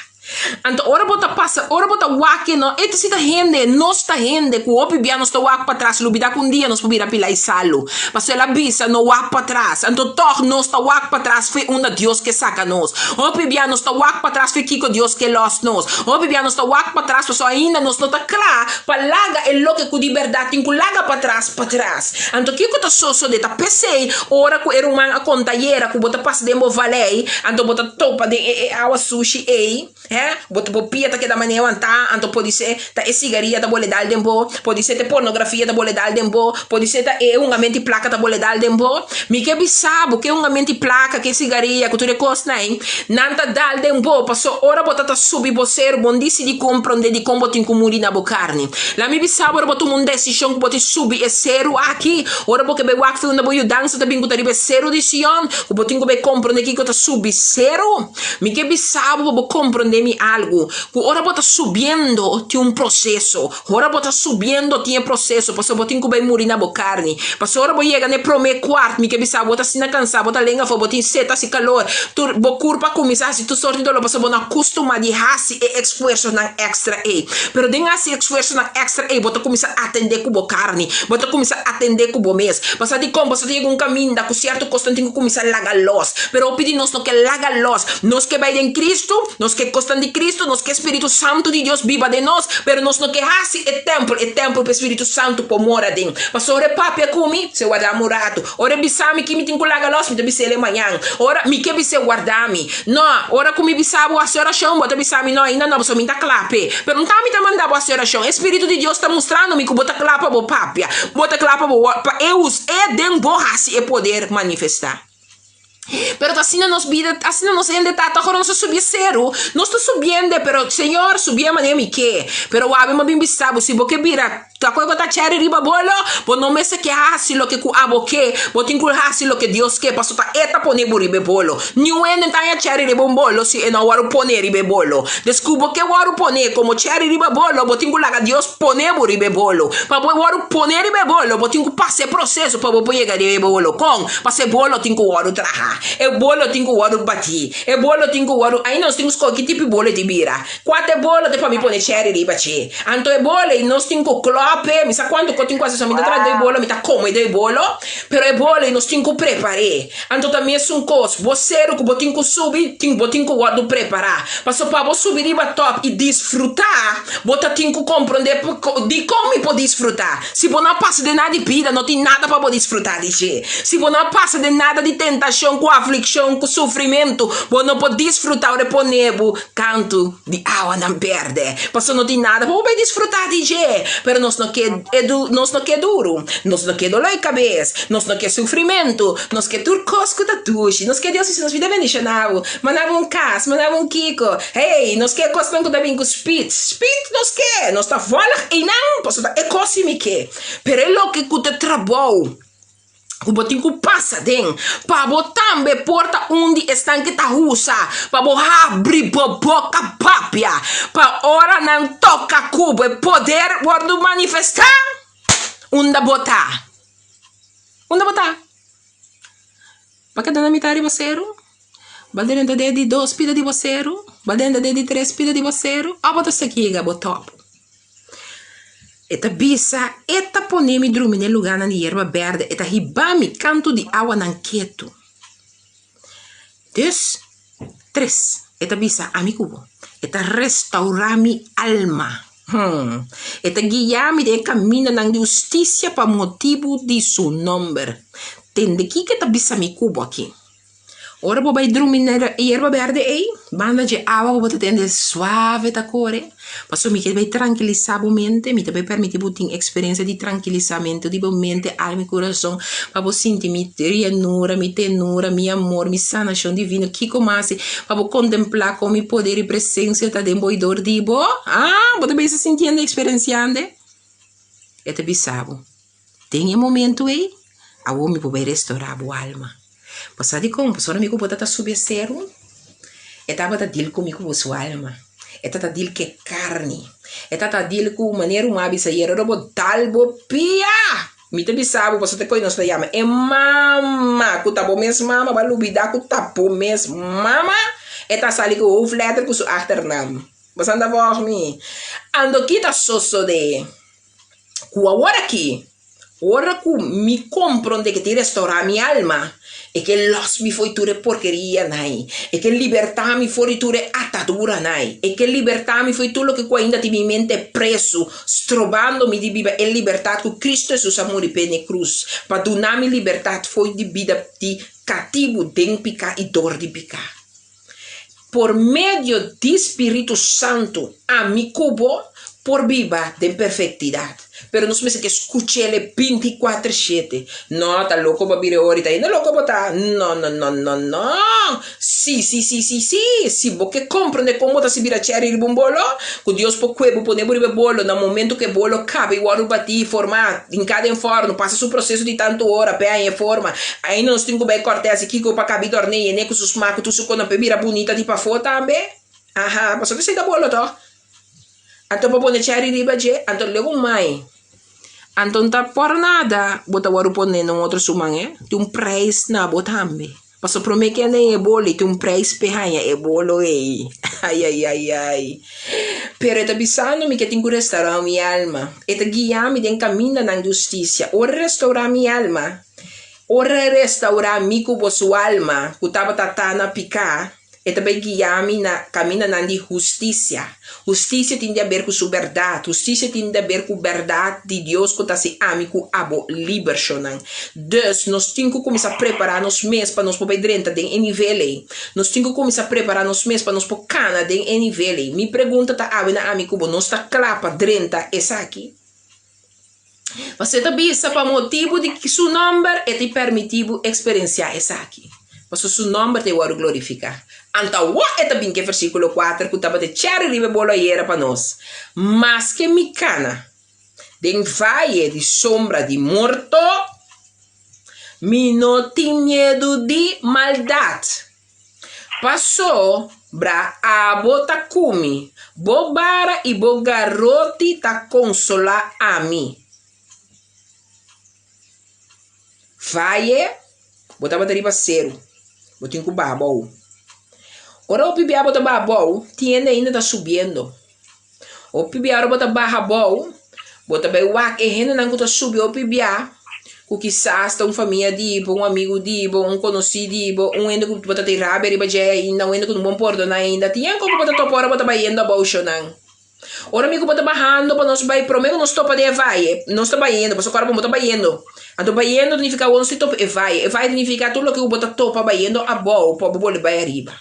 Anto ora bo ta pasa, ora bo ta wak e no, e ta si ta hende, nos ta hende ku hopi bia nos ta wak patras, lubida ku un dia nos por bira pila i salu. Pasobra el a bisa, no wak patras. Anto tòg nos ta wak patras fe unda Dios ke saka nos. Hopi bia nos ta wak patras fe kiko Dios ke lòs nos. Hopi bia nos ta wak patras pasobra ainda nos no ta kla pa laga e loke ku di bèrdat tin ku laga patras patras. Anto kiko ta sosodé? Ta p'esei ora ku e ruman a konta ayera ku bo ta pasa den bo valei, anto bo ta topa den e e awa sushi ei, he, bo bo pia ta keda manera wantá, anto podisé ta e sigaria ta bole dal den bo, podisé ta e pornografia ta bole dal den bo, podisé ta e hungamenti plaka ta bole dal den bo. Mi ke bisa bo ke hungamenti plaka, ke sigaria, ku tur e kosnan ei, nan ta dal den bo, paso ora bo ta ta subi bo seru, bo no disidi komprondé dikon bo tin ku muri na bo karni. La mi bisa bo ora bo tuma un desishon ku bo tin subi e seru aki, ora bo ke bai wak fi unda bo yudansa ta bin ku ta riba e seru di Sion, ku bo tin ku bai komprondé kiko ta subi seru. Mi ke bisa bo pa bo komprondé mi algu, ku ora bo ta subiendo tin un proseso, ora bo ta subiendo tin e proseso, pasobra bo tin ku bai muri na bo karni. Pasobra ora bo yega na e promé kuart, mi ke bisa bo, bo ta asina kansá, bo ta lenga afó, bo tin set, hasi kalor, tur bo kurpa a kuminsá hasi tur sorti doló pasobra bo no a kustumá di hasi e esfuersonan èkstra ei. Pero den hasi e esfuersonan èkstra ei, bo ta kuminsá atendé ku bo karni, bo ta kuminsá atendé ku bo mes. Pasobra dikon? Pasobra ta yega un kaminda ku sierto kosnan tin ku kuminsá laga lòs. Pero hopi di nos no ke laga lòs. Nos ke bai den Kristu, nos ke kosnan di. Cristo, nos ke Spiritu Santu di Dios biba den nos, pero nos no ke hasi e tèmpel, e tèmpel pa e Spiritu Santu por mora den. Pasobra ora e papia ku mi, se warda mi un ratu. Ora e bisa mi ki mi tin ku laga lòs, mi ta bis'el e mañan. Ora mi ke bis'é warda mi. No, ora ku mi bisa bo hasi orashon, bo ta bisa mi, no, ainda no, pasobra mi ta kla p'e. Pero no ta mi ta manda bo hasi orashon, e Spiritu di Dios ta mustrando mi ku bo ta kla pa bo papia, bo ta kla pa bo pa e us e den bo hasi e poder manifestá. Pero ta asina nos bida, asina nos hende ta, ta ora nos ta subi e seru, nos ta subiende, pero Señor, subi e manera mi ke. Pero wabi mi a bin bisa bo, si bo ke bira Ta koe bo ta cheri riba bolo? Bo no mester ke hasi loke ku abo ke, bo tin ku hasi loke Dios ke, pasobra ta E ta pone bo riba e bolo. Niun hende ta haña cheri riba un bolo si e no a wòrdu pone riba e bolo. Des ku bo ke wòrdu pone komo cheri riba bolo, bo tin ku laga Dios pone bo riba e bolo. Pa bo wòrdu pone riba e bolo, bo tin ku pasa e proseso pa bo por yega riba e bolo. Kon? Pasobra e bolo tin ku wòrdu traha, e bolo tin ku wòrdu batí, e bolo tin ku wòrdu, ainda nos tin ku skohe ki tipo di bolo e tin bira. Kua ta e bolo te pa mi pone cheri riba dje? Anto e bolo ei nos tin ku klòp e, mi sa kuantu ku tin ku hasi so mi ta traha doi bolo, mi ta kome doi bolo, pero e bolo ei nos tin ku prepar'é. Anto ta mesun kos, bo seru ku bo tin ku subi, tin bo tin ku wòrdu prepará. Pasobra pa bo subi riba tòp i disfrutá, bo ta tin ku komprondé dikon mi por disfrutá. Si bo no a pasa den nada di bida, no tin nada pa bo disfrutá di dje. Si bo no a pasa den nada di tentashon ku aflikshon ku sufrimentu, bo no por disfrutá ora e pone bo Kantu di awanan berde, pasobra no tin nada pa bo bai disfrutá di dje. Pero nos no ke nos no ke duru, nos no ke doló e kabes, nos no ke sufrimentu, nos ke tur kos ku ta dushi. Nos ke Dios hasi nos bida bendishoná bo, manda bo un kas, manda bo un kiko. Hey, nos ke kosnan ku ta bin ku spit. Spit nos ke, nos ta vòlg einan, pasobra ta e kos si mi ke. Pero e loke ku ta trabou. ku bo tin ku pasa den pa bo tambe por ta un di esnan ku ta usa pa bo habri bo boka papia pa ora nan toka ku bo e poder wòrdu manifestá. Unda bo ta? Unda bo ta? Bo a keda na mitad di bo seru? Bo a drenta den di dos pida di bo seru? Bo a drenta den di tres pida di bo seru? Òf bo ta seki yega bo tòp? E ta bisa, E ta pone mi drumi den lugánan di yerba bèrdè, e ta hiba mi kantu di awanan ketu. Dus, tres, e ta bisa ami ku bo, E ta restourá mi alma. Hum! E ta guia mi den e kamindanan di hustisia pa motibu di su nòmber. Tende kiko e ta bisa mi ku bo aki. Ora bo bai drumi na e yerba berde ei, banda dje awa ku bo ta tende suave ta kore, pasobra mi ke bai trankilisá bo mente, mi ta bai permití bo tin eksperensia di trankilisamentu di bo mente, alma i kurason, pa bo sinti mi rienura, mi tenura, mi amor, mi sanashon divino, kiko mas pa bo kontemplá kon mi poder i presensia ta den bo i dor di bo. Ah, bo ta bisa sintiendo i eksperensiando? E ta bisa bo. Den e momento ei, awor mi por bai restorá bo alma. Bo sa dikon? Pasobra mi ku bo ta subi e seru, e tabata dil ku mi ku bo su alma. E tabata dil ku e karni. E tabata dil ku manera un a bisa ayera, ora bo dal bo pia! Mi ta bisa bo, pasobra ta koe nos ta yama e mama ku ta bo mes mama, bo a lubidá ku ta bo mes mama, e ta sali ku hoofdletter ku su achternaam. Bo sa ta vòg mi? Anto ki ta sosodé? Ku awor aki, ora ku mi komprondé ke tin restourá mi alma, e ke lòs mi for di tur e porkerianan, e ke libertá mi for di tur e ataduranan, e ke libertá mi for di tur loke ku ainda tin mi mente presu, strobando mi di biba e libertat ku Kristu Hesus a muri p'e n'e krus, pa duna mi libertat for di bida di katibu den piká i dor di piká. Por medio di Spiritu Santu, ami ku bo por biba den perfektidat. Pero nos mester ke skuch'el e bintikuater shete. No, ta loko bo a bira e ora i ta ainda loko bo ta. No, no, no, no, no! Si, si, si, si, si! Si bo ke komprende kon bo ta si bira chèri riba un bolo, ku Dios por kue bo pone bo riba e bolo na momentu ku e bolo kaba i wòrdu batí i formá, hinká den fòrnu, pasa su proseso di tantu ora p'e haña e forma. Ainda nos tin ku bai kòrt'e hasi kiko pa kabi dòrn'e yen'e ku su smak ku tur su konan p'e bira bunita di pafó tambe. Aha, pasobra esei ta bolo tòg. Anto pa pone chèri riba dje, anto legu mai. Anto no ta por nada bo ta wòrdu pone na un otro suman e, tin un preis na bo tambe. Pasobra promé ke anda e bolo ei tin un preis p'e haña e bolo ei. Aiaiaiai. Pero e ta bisando mi ke tin ku restaurá mi alma. E ta guia mi den kamindanan di hustisia. Ora e restaurá mi alma, ora e restaurá mi ku bo su alma ku tabata ta na piká. E ta bai guia mi na kamindanan di hustisia. Hustisia tin di haber ku su bèrdat. Hustisia tin di haber ku bèrdat di Dios ku ta hasi ami ku abo liber, shonnan. Dus, nos tin ku kuminsá prepará nos mes pa nos por bai drenta den e nivel ei. Nos tin ku kuminsá prepará nos mes pa nos por kana den e nivel ei. Mi pregunta ta awe na ami ku bo, nos ta kla pa drenta esaki? Pasobra e ta bisa pa motibu di su nòmber e ta permití bo eksperensiá esaki, pasobra su nòmber ta e wòrdu glorifiká. Anto awor e ta bin ku e versíkulo kuater ku tabata e chèri riba e bolo ayera pa nos, Maske mi kana den vaye di sombra di morto, mi no tin miedu di maldat. Pasobra abo ta ku mi, bo bara i bo garoti ta konsolá ami. Vaye, bo tabata riba seru, bo tin ku baha bou. Ora hopi bia bo ta baha bou, tin hende ainda ta subiendo. Hopi bia ora bo ta baha bou, bo ta bai wak e hendenan ku ta subi hopi bia, ku kisas ta un famia di bo, un amigu di bo, un konosí di bo, un hende ku bo ta tin rabia riba dje ainda, un hende ku no bon pordoná ainda. Tin hende ku bo ta topa ora bo ta bayendo abou shonnan. Ora mi ku bo ta bahando pa nos bai, promé ku nos topa den e vaye, nos ta bayendo, pasobra ku ora bo ta bayendo, anto bayendo ta nifiká awor nos tin topa e vaye. E vaye ta nifiká tur loke ku bo ta topa bayendo abou pa bo bolbe bai ariba.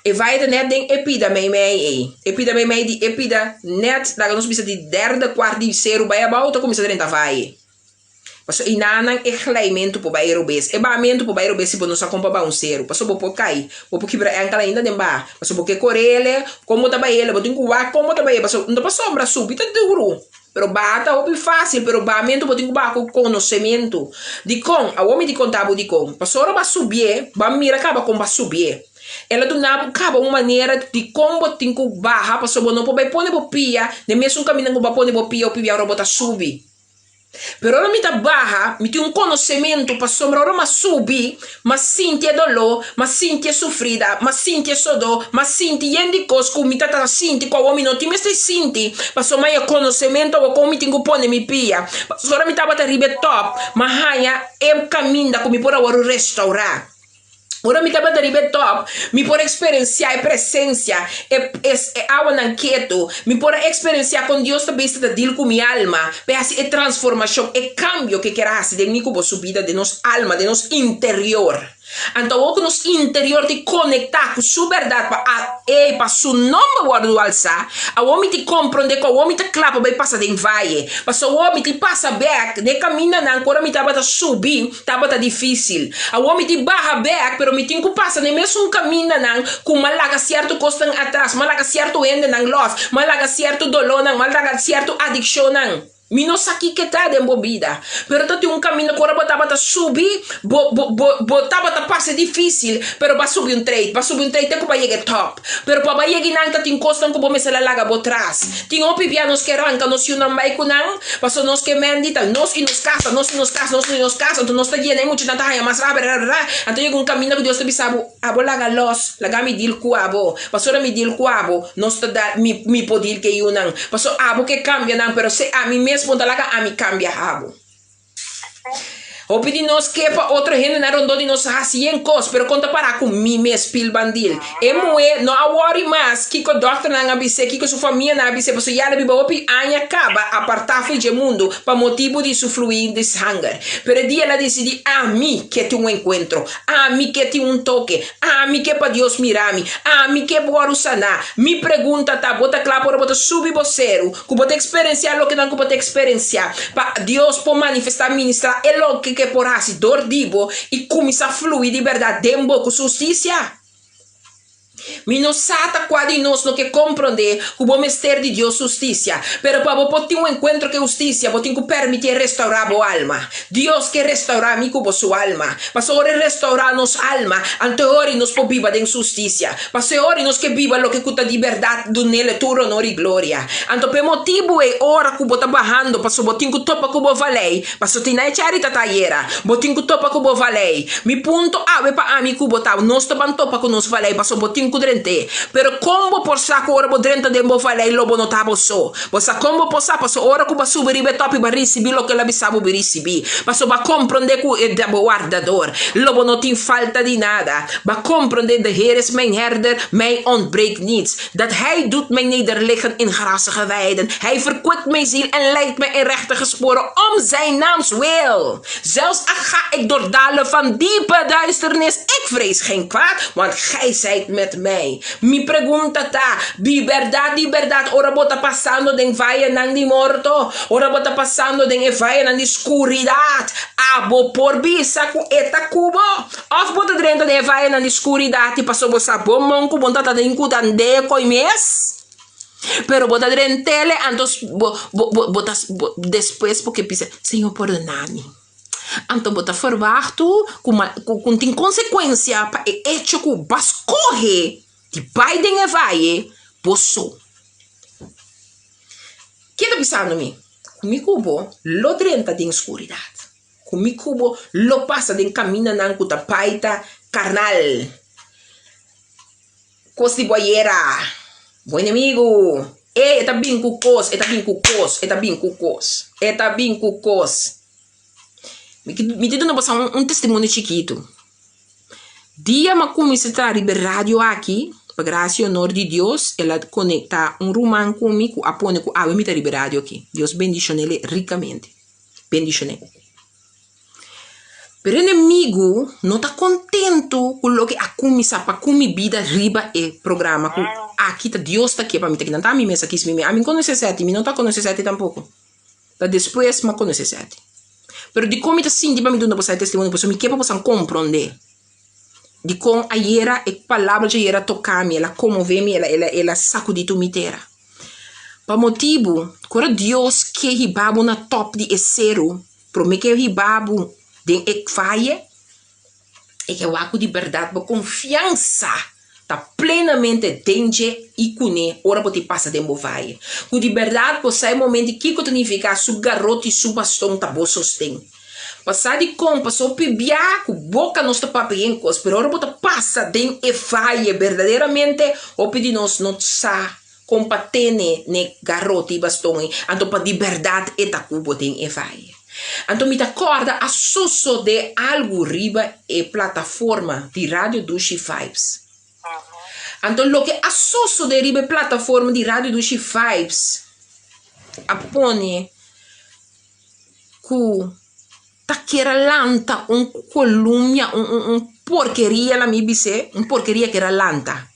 E vaye ta net den e pida meimei ei. E pida meimei di e pida net, laga nos bisa di derde kwart di seru bai abou ta kuminsá drenta vaye. Pasobra einanan e glijmentu por bai robes. E bahamentu por bai robes si bo no sa kon pa baha un seru. Pasobra bo por kai, bo por kibra ènkel ainda den baha. Pasobra bo ke kore ele, kon bo ta bai ele, bo tin ku wak kon bo ta bai ele. Pasobra no ta pasobra subi ta duru. Pero baha ta hopi fácil, pero bahamentu bo tin ku baha ku konosementu. Dikon? Awor mi di konta bo dikon. Pasobra bo a subié, bo a mira kaba kon bo a subié. El a duna bo kaba un manera di kon bo tin ku baha, pasobra bo no por bai pone bo pia den mesun kaminda ku bo a pone bo pia hopi bia ora bo ta subi. Pero ora mi ta baha, mi tin un konosementu pasobra ora m'a subi, m'a sinti e doló, m'a sinti e sufrida, m'a sinti e sodó, m'a sinti yen di kos ku mi ta ta sinti ku awor mi no tin mester sinti pasobra m'a e konosementu awor kon mi tin ku pone mi pia. Pasobra ora mi tabata riba e tòp, m'a haña e kaminda ku mi por awor restourá. Ora mi tabata riba e top, mi por eksperensiá e presensia, e e awanan ketu. Mi por a eksperensiá kon Dios ta bisa ta dil ku mi alma pa e hasi e transformashon, e kambio ku e kier a hasi den mi ku bo su bida, den nos alma, den nos interior. Anto awor ku nos interior tin konektá ku su bèrdat pa a e pa su nòmber wòrdu alsá, awor mi tin komprondé ku awor mi ta kla pa bai pasa den vaye. Pasobra awor mi tin pasa bèk den e kamindanan ku ora mi tabata subi, Tabata difísil. Awor mi tin baha bèk, pero mi tin ku pasa den mesun kamindanan ku m'a laga sierto kosnan atras, m'a laga sierto hendenan lòs, m'a laga sierto dolónan, m'a laga sierto adikshonnan. Mi no sa kiko ta den bo bida, pero ta tin un kaminda ku ora bo tabata subi, bo, bo, bo, bo tabata pasa difísil, pero bo a subi un treit, bo a subi un treit te ku bo a yega e tòp. Pero pa bo a yega einan ta tin kosnan ku bo mester a laga bo tras. Tin hopi bia nos ke ranka nos yunan bai ku nan, Pasobra nos ke men di ta nos i nos kasa, nos i nos kasa, nos i nos kasa, anto nos ta yena e muchanan ta haña mas rabia, ra, ra, ra. Anto yega un kaminda ku Dios ta bisa bo, Abo laga los, laga mi dil ku abo, pasobra mi dil ku abo, nos ta da, mi, mi por dil ku e yunan. Pasobra abo ke kambia nan, pero si ami mes bo ta laga ami kambia abo. Hopi di nos ke pa otro hendenan rondó di nos hasi yen kos, pero kon ta pará ku mi mes pil bandil? E muhé no a wòri mas kiko dòkternan a bis'é, kiko su famianan a bis'é, pasobra ya el a biba hopi aña kaba apartá fo'i dje mundu pa motibu di su fluí di sanger. Pero e dia el a disidí, Ami ke tin un enkuentro, ami ke tin un toke, ami ke pa Dios mira mi, ami ke wòrdu saná. Mi pregunta ta, bo ta kla pa ora bo ta subi bo seru Ku bo ta eksperensiá lokenan ku bo ta eksperensiá, pa Dios por manifestá, ministrá e loke ku e por hasi dor di bo i kuminsá flui di bèrdat den bo ku su hustisia. Mi no sa ta kua di nos no ke komprondé ku bo mester di Dios su hustisia, pero pa bo por tin un enkuentro ku e hustisia, bo tin ku permití e restourá bo alma. Dios ke restourá mi ku bo su alma. Pasobra ora e restourá nos alma, anto e ora i nos por biba den su hustisia. Pasobra e ora i nos ke biba loke ku ta di bèrdat, dun'El tur onor i gloria. Anto pa e motibu ei, ora ku bo ta bahando, pasobra bo tin ku topa ku bo valei, pasobra tin na e chèrita ta ayera, bo tin ku topa ku bo valei. Mi punto awe pa ami ku bo ta, nos ta ban topa ku nos valei, pasobra bo tin. tin ku drent'é. Pero kon bo por sa ku ora bo drenta den bo valei lo bo no ta bo so? Bo sa kon bo por sa? Pasobra ora ku bo a subi riba e tòpi bo a risibí loke el a bisa bo bo risibí. Pasobra bo a komprondé ku e ta bo wardador. Lo bo no tin falta di nada. Bo a komprondé, De Heer is mijn herder, mij ontbreekt niets. Dat Hij doet mij nederliggen in grassige weiden. Hij verkwikt mijn ziel en leidt mij in rechtige sporen om Zijn naams wil. Zelfs al ga ik door dalen van diepe duisternis, ik vrees geen kwaad, want Gij zijt met mij. Mi pregunta ta, di berdad, di berdad, ora bo ta pasando den vayenan di morto, ora bo ta pasando den e vayenan di skuridat, abo por bisa ku e ta ku bo? Of bo ta drenta den e vayenan di skuridat i paso bo sa bo mon ku bo ta ta den ku ta ndeko i mes? Pero bo ta drentele anto bo bo bo bo ta despues bo ke bisa, Señor pordona mi. Anto bo ta ferwachtu ku ku ku tin konsekuensia pa e echo ku bo a skohe di bai den e vaye bo so. Ke ta bisando mi? Ku mi ku bo lo drenta den skuridat. Ku mi ku bo lo pasa den kamindanan ku ta bai ta karnal. Kos di bo ayera, bo enemigu, ey, e ta bin ku kos, e ta bin ku kos, e ta bin ku kos, e ta bin ku kos. Mi mi ta duna boso un testimonio chikitu. Dia mi a kuminsá traha riba e radio aki, pa grasia i honor di Dios, el a konektá un ruman ku mi ku a pone ku awe mi ta riba e radio aki. Dios bendishon'é rikamente. Bendishon'é. Pero enemigu no ta kontentu ku loke a kuminsá pa ku mi bida riba e programa ku aki ta Dios ta ke pa mi ta kinan ta ami mes a kis mi mi. Ami no konosé Seti, mi no ta konosé Seti tampoko. Ta despues mi a konosé Seti. Pero dikon mi ta sinti pa mi duna boso e testimonio? Pasobra mi ke pa boso komprondé dikon ayera e palabra dje ayera a toka mi, el a konmové mi, el a el a el a sakudí tur mi tera. Pa motibu ku ora Dios ke hiba bo na tòp di e seru, Promé ke hiba bo den e vaye, e ke wak ku di bèrdat bo konfiansa ta plenamente den dje i kuné ora bo tin pasa den bo vaye. Ku di bèrdat bo sa e momento kiko ta nifiká su garoti i su baston ta bo sosten. Pasá di kon pasó pibia ku boka nos ta papia yen kos, pero ora bo ta pasa den e vaye berdaderamente hopi di nos no sa Kon pa tene n'e garoti i baston ei, anto pa di bèrdat e ta ku bo den e vaye. Anto mi ta kòrda a sosodé algu riba e plataforma di Radio Dushi Vibes. Anto loke a sosodé riba e plataforma di Radio Dushi Vibes a pone ku ta kier a lanta un kolumia, un un un porkeria la mi bis'é, un porkeria kier a lanta.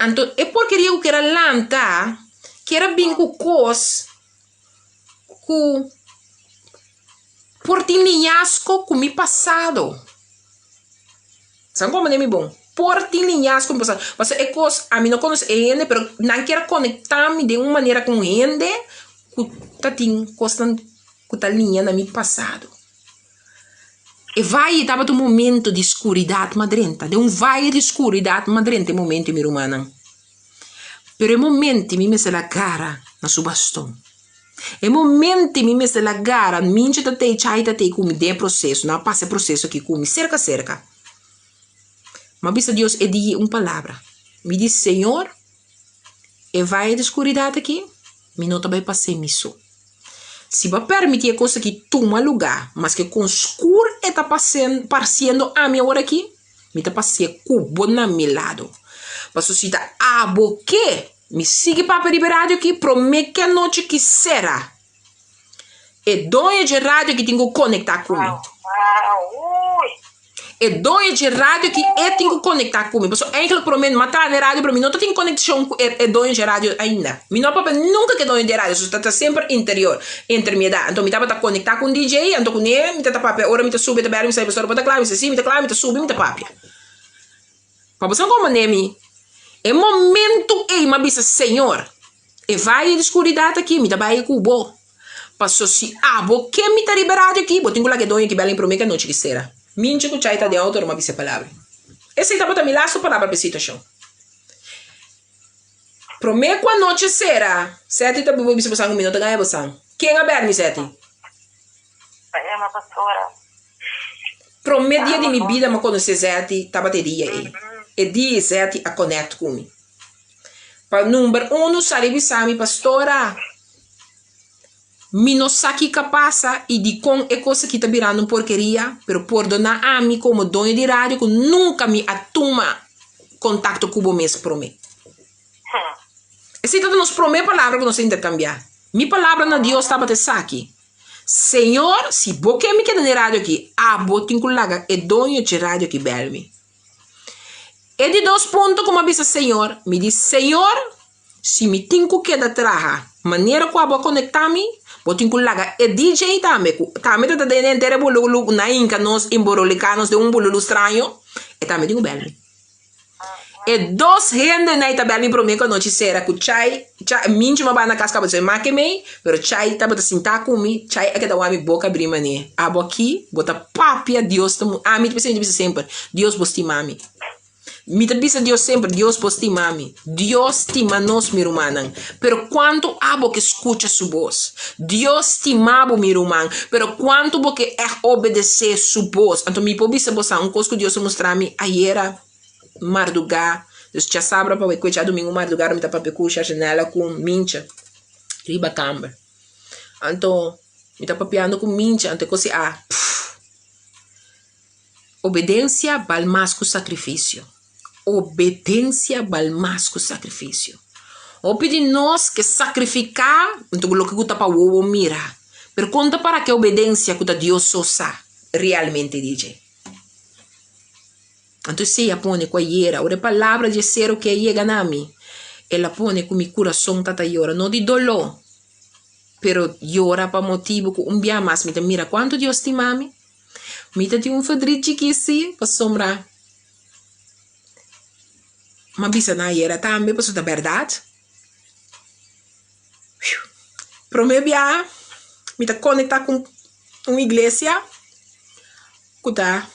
Anto e porkeria ku kier a lanta kier a bin ku kos ku por tin liñasko ku mi pasado. Sa komprende mi bon? Por tin liñasko ku mi pasado. Pasobra e kos ami no konosé e hende pero nan kier a konektá mi den un manera ku un hende ku ta tin kosnan ku ta liña na mi pasado. E vaye tabata un momento di skuridat madrenta. Den un vaye di skuridat madrenta e momento mi rumannan. Pero e momento mi mester a gara na su baston. E momento mi mester a gara, Mincho ta tei, Chay ta tei ku mi den e proseso. Nan a pasa e proseso aki ku mi serka serka. Mi a bisa Dios e di un palabra. Mi di, Señor, e vaye di skuridat aki mi no ta bai pas'é mi so. Si bo a permití e kos aki tuma lugá, maske kon skur e ta parsiendo ami aworakí, mi ta pas'é ku bo na mi lado. Pasobra si ta abo ke mi sigui papia riba e radio aki, promé ku e anochi ki sera, e doño dje radio aki tin ku konektá ku mi. E doño dje radio ki e tin ku konektá ku mi. Pasobra eigenlijk promé mi a traha na e radio pero mi no ta tin konekshon ku e doño dje radio ainda. Mi no a papia nunka ku e doño di e radio, so ta semper interior, entre mi edat. Anto mi tabata konektá ku un DJ, anto kuné mi ta ta papia ora mi ta subi e ta bèri mi sa pastor bo ta kla? Mi sa si mi ta kla, mi ta subi mi ta papia. Pa bo sa komo manera mi e momento ei mi a bisa Señor e vaye di skuridat aki mi ta bai ku bo. Paso si abo ke mi ta riba e radio aki, bo tin ku laga e doño ki bel prome ku anochi ki sera. Minchi ku Chay ta den auto, no m'a bisa e palabra. Esei tabata mi lastu palabra pa e situashon. Prome ku anochi sera, Seti ta biba bisa bosan ku mi no ta gaña bosan. Ken a bel mi, Seti? Emma Pastora. Prome dia di mi bida m'a konosé Seti tabata e dia ei. E di Zeti a connect cu mi. Pa number uno sali bisa mi, Pastora, mi no sa kico a pasa y dicon e cos aki ta birando un porkeria, pero pordona ami como doño di radio cu nunca mi a tuma contacto cu bo mes prome. Esey ta nos prome palabra cu nos a intercambia. Mi palabra na Dios tabata esaki, Señor, si bo ke mi keda na e radio aki, abo tin cu laga e doño dje radio aki bel mi. E di dos punto ku mi a bisa Señor, mi di, Señor, si mi tin ku keda traha manera ku abo a konektá mi, bo tin ku laga e DJ tambe, ku tambe ta ta den henter e bululu ku nan hinka nos inboroliká nos den un bululu straño, e tambe tin ku bèl mi. E dos hendenan ei ta bèl mi promé ku anochi sera ku Chai, Chai, Mincho m'a bai na kas kaba dje make mei, pero Chai tabata sintá ku mi, Chai a keda wak mi boka abrí manera, abo aki bo ta papia Dios ta mu, ami ta bisa mi ta bisa semper, Dios bo stima mi. Mi ta bisa Dios semper, Dios bo stima mi. Dios stima nos mi rumannan, pero kuantu abo ke skucha su bos? Dios stima bo mi ruman, pero kuantu bo ke ègt obedesé su bos? Anto mi por bisa bo sa un kos ku Dios a mustra mi ayera mardugá, dus djasabra pa wei ku djadumingu mardugá mi ta papia ku Sharjanella ku Mincha riba kamber. Anto mi ta papiando ku Mincha anto e kos di a pff. Obedensia bal mas ku sakrifisio. Obedensia bal mas ku sakrifisio. Hopi di nos ke sakrifiká anto ku loke ku ta pa wowo mira. Pero kon ta para ke obedensia ku ta Dios so sa realmente di dje? Anto esei a pone ku ayera ora e palabra dje sero ke a yega na mi, el a pone ku mi kurason ta ta yora, no di doló, pero yora pa motibu ku un bia mas mi ta mira kuantu Dios stima mi. Mi ta tin un verdriet chikí sí, pasobra mi a bisa nan ayera tambe pasobra ta bèrdat. Promé bia mi ta konektá ku un iglesia ku ta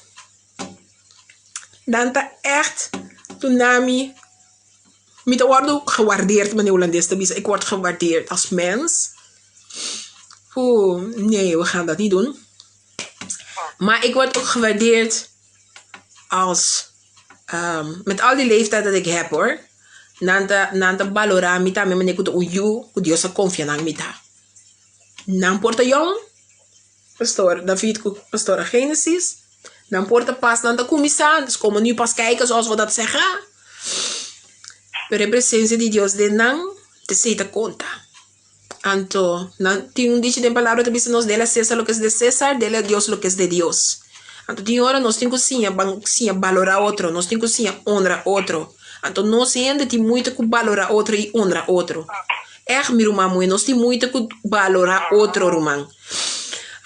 nan ta ègt duna mi, mi ta wòrdu gewaardeerd manera hulandes ta bisa, ik word gewaardeerd als mens. Oeh, nee, we gaan dat niet doen. Maar ik word ook gewaardeerd als, met al die leeftijd dat ik heb hoor. Nan ta, nan ta balorá mi tambe manera ku ta un yu ku Dios a konfia nan mi ta. Nan por ta yòn, pastor David ku pastora Genesis. Nan por ta pas nan ta kuminsá, dus komo nu pas kijken zoals we dat zeggen. Pero e presensia di Dios den nan, esei ta konta. Anto, nan tin un dicho den palabra ta bisa nos, Dele a César lo que es de César, dele a Dios lo que es de Dios. Anto tin ora nos tin ku siña ban siña balorá otro, nos tin ku siña honra otro. Anto nos hende tin muita ku balorá otro i honra otro. Ègt mi ruman muhé, nos tin muita ku balorá otro ruman.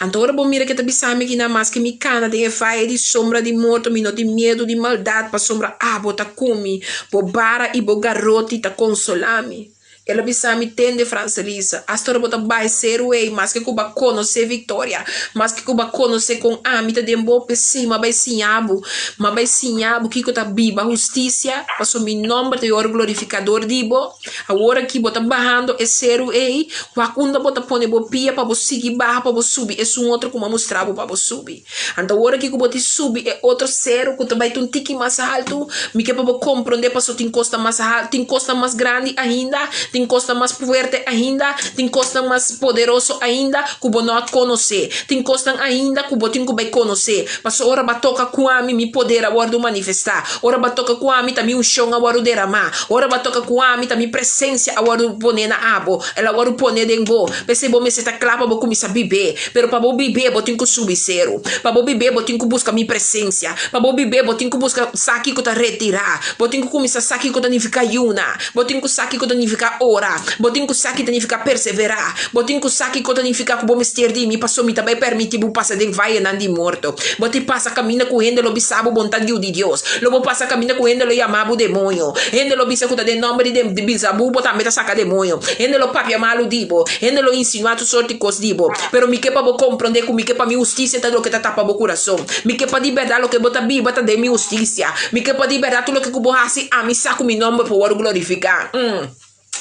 Anto ora bo mira ke ta bisa mi kinan maske mi kana den e vaye di sombra di morto, mi no tin miedu di maldat, pasobra abo ta ku mi, bo bara i bo garoti ta konsolá mi. El a bisa mi, Tende, Franselisa, asta ora bo ta bai seru ei, maske ku bo a konosé Victoria, maske ku bo a konosé kon ami ta den bo, p'esei mi a bai siña bo, mi a bai siña bo kiko ta biba hustisia, pasobra mi nòmber ta yòrdu glorifiká dor di bo. Awor aki bo ta bahando e seru ei, wak unda bo ta pone bo pia pa bo sigui baha pa bo subi esun otro ku mi a mustra bo pa bo subi. Anto ora ki ku bo tin subi e otro seru ku ta bai ta un tiki mas haltu, mi ke pa bo komprondé pasobra tin kosnan mas haltu, tin kosnan mas grandi ainda, tin kosnan mas fuerte ainda, tin kosnan mas poderoso ainda ku bo no a konosé, tin kosnan ainda ku bo tin ku bai konosé. Pasobra ora bo a toka ku ami, mi poder a wòrdu manifestá. Ora bo a toka ku ami, ta mi unshon a wòrdu deramá. Ora bo a toka ku ami, ta mi presensia a wòrdu poné na abo, el a wòrdu poné den bo. P'esei bo mester ta kla pa bo kuminsá bib'é. Pero pa bo bib'é, bo tin ku subi seru. Pa bo bib'é, bo tin ku buska mi presensia. Pa bo bib'é, bo tin ku buska sa kiko ta retirá. Bo tin ku kuminsá sa kiko ta nifiká yuna. Bo tin ku sa kiko ta nifiká ora. Bo tin ku sa ki ta nifiká perseverá. Bo tin ku sa kiko ta nifiká ku bo mester di mi, pasobra mi ta bai permití bo pasa den vayenan di morto. Bo tin pasa kaminda ku hende lo bisa bo bon ta Yu di Dios. Lo bo pasa kaminda ku hende lo yama bo demoño. Hende lo bisa ku ta den nòmber di Bilzabú bo tambe ta saka demoño. Hende lo papia malu di bo. Hende lo insinuá tur sort di kos di bo. Pero mi ke pa bo komprondé ku mi ke pa mi hustisia ta loke ta tapa bo kurason. Mi ke pa di bèrdat loke bo ta biba ta den mi hustisia. Mi ke pa di bèrdat tur loke ku bo hasi, ami sa ku mi nòmber por wòrdu glorifiká.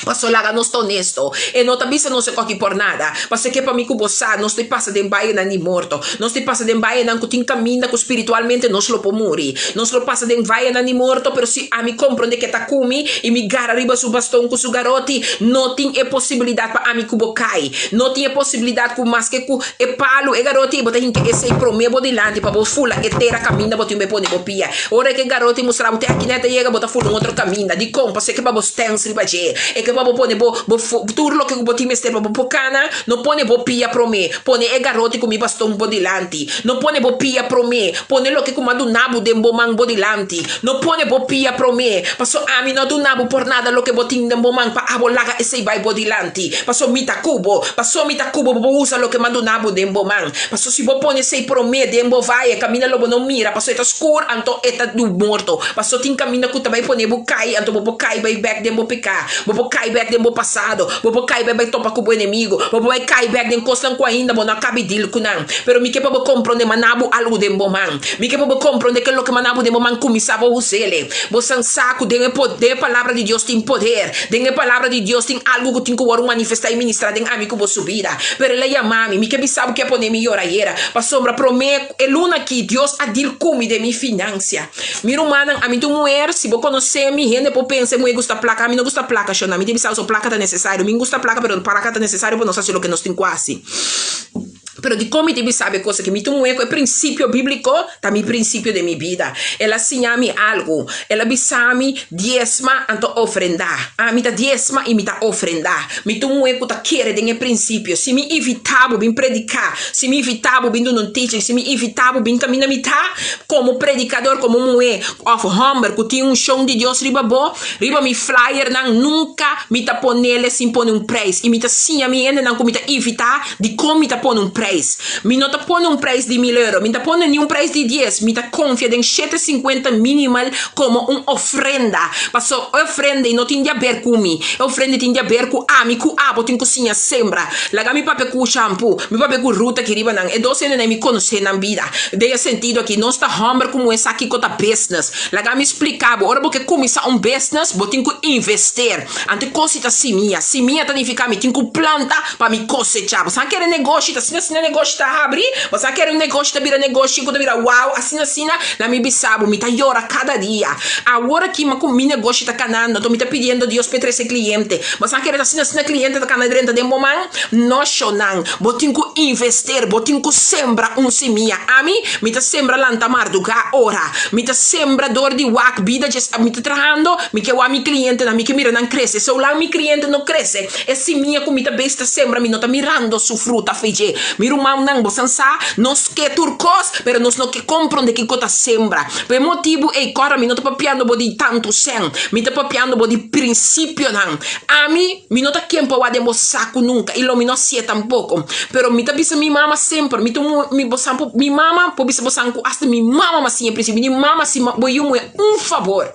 Paso laga nos ta honesto, e no ta bisa nos e koki por nada. Paso e ke pa mi ku bo sa, nos ta pasa den bayenan di morto. Nos ta pasa den bayenan ku tin kaminda ku spiritualmente nos lo por muri. Nos lo pasa den vayenan di morto, pero si ami komprondé ke ta ku mi i mi gara riba su baston ku su garoti, no tin e posibilidat pa ami ku bo kai. No tin e posibilidat ku maske ku e palu, e garoti, bo ta hinka esei promé bo dilanti pa bo fula e tera kaminda bo tin bo e pone bo pia. Ora ke garoti mustra bo te akina e ta yega, bo ta fula un otro kaminda. Dikon? Pasobra e ke pa bo stèns riba dje. E ke pa bo pone bo bo tur loke ku bo tin mester pa bo por kana. No pone bo pia promé, pone e garoti ku mi baston bo dilanti. No pone bo pia promé, pone loke ku mi a duna bo den bo man bo dilanti. No pone bo pia promé, paso ami no a duna bo por nada loke bo tin den bo man pa abo laga esei bai bo dilanti. Paso mi ta ku bo, paso mi ta ku bo, bo por usa loke mi a duna bo den bo man. Paso si bo pone esei promé den bo vaye, kaminda lo bo no mira, paso e ta skur, anto e ta du morto. Paso tin kaminda ku ta bai pone bo kai, anto bo por kai bai bèk den bo piká, bo por kai bèk den bo pasado, bo por kai bèk bai topa ku bo enemigu, bo por bai kai bèk den kosnan ku ainda bo no a kabi dil ku nan. Pero mi ke pa bo komprondé maná bo algu den bo man. Mi ke pa bo komprondé ke loke maná bo den bo man kuminsá bo us'el. Bo san sa ku den e den e Palabra di Dios tin poder. Den e Palabra di Dios tin algu ku tin ku wòrdu manifestá i ministrá den ami ku bo su bida. Pero el a yama mi. Mi ke bisa bo ke a pone mi yora ayera. Pasobra promé e luna aki Dios a dil ku mi den mi finansia. Mi rumannan, ami ta un muher, si bo konosé mi, hende por pensa e muher gusta plaka. Ami no gusta plaka, shona. Mi ta bisa bo so plaka ta nesesario. Mi gusta plaka, pero plaka ta nesesario pa nos hasi loke nos tin ku hasi. Pero dikon mi dibi sabi e kos aki? Mi ta un muhé ku e prinsipio bíbliko ta mi prinsipio den mi bida. El a siña mi algu. El a bisa mi, Diesma anto ofrendá. Ami ta diesma i mi ta ofrendá. Mi ta un muhé ku ta kere den e prinsipio. Si mi invitá bo bin prediká, si mi invitá bo bin duna un teaching, si mi invitá bo bin kaminda mi ta, komo predikador, komo muhé òf hòmber ku tin unshon di Dios riba bo, Riba mi flyernan nunka mi ta ponele sin pone un prijs i mi ta siña mi hendenan ku mi ta invitá dikon mi ta pone un prijs. Mi no ta pone un prijs di mil euro, mi ta pone ni un prijs di dies, mi ta konfia den shete sinkuenta minimal komo un ofrenda. Paso e ofrenda ei no tin di aber ku mi, e ofrenda ei tin di aber ku ami ku abo tin ku siña sembra. Laga mi papia ku Shampu, mi papia ku Ruth aki riba nan, e dos hendenan ei mi konosé nan bida. Den e sentido aki nos ta hòmber ku muhé sa kiko ta business. Laga mi splika bo, ora bo ke kuminsá un business, bo tin ku invester. Anto e kosi ta simia. Simia ta nifiká mi tin ku planta pa mi kosechá. Bo sa kere negoshi ta asina asina negoshi ta habri? Bo sa kere un negoshi ta bira negoshi ku ta bira wow asina asina? La mi bisa bo, mi ta yora kada dia. Awor aki ma ku mi negoshi ta kanando, anto mi ta pidiendo Dios p'e trese kliente. Bo sa kere ta asina asina kliente ta kana drenta den bo man? No shonnan. Bo tin ku invester, bo tin ku sembra un simia. Ami, mi ta sembra lanta mardugá ora. Mi ta sembra dor di wak bida dje mi ta trahando, mi ke wak mi klientenan, mi ke mira nan krese. Soulan mi kliente no krese, e simia ku mi ta bes ta sembra mi no ta mirando su fruta fe dje. Mi rumannan, bosan sa, nos ke tur kos, pero nos no ke kompronde kiko ta sembra. Pa e motibu ei, kòrda mi no ta papiando bo di tantu sèn, mi ta papiando bo di prinsipionan. Ami, mi no ta ken pa wak den bo saku nunka i lo mi no hasié tampoko. Pero mi ta bisa mi mama semper, mi ta un mi bosan por mi mama por bisa bosan ku asta mi mama m'a siña prinsipio. Mi mama si bo yu muhé un fabor,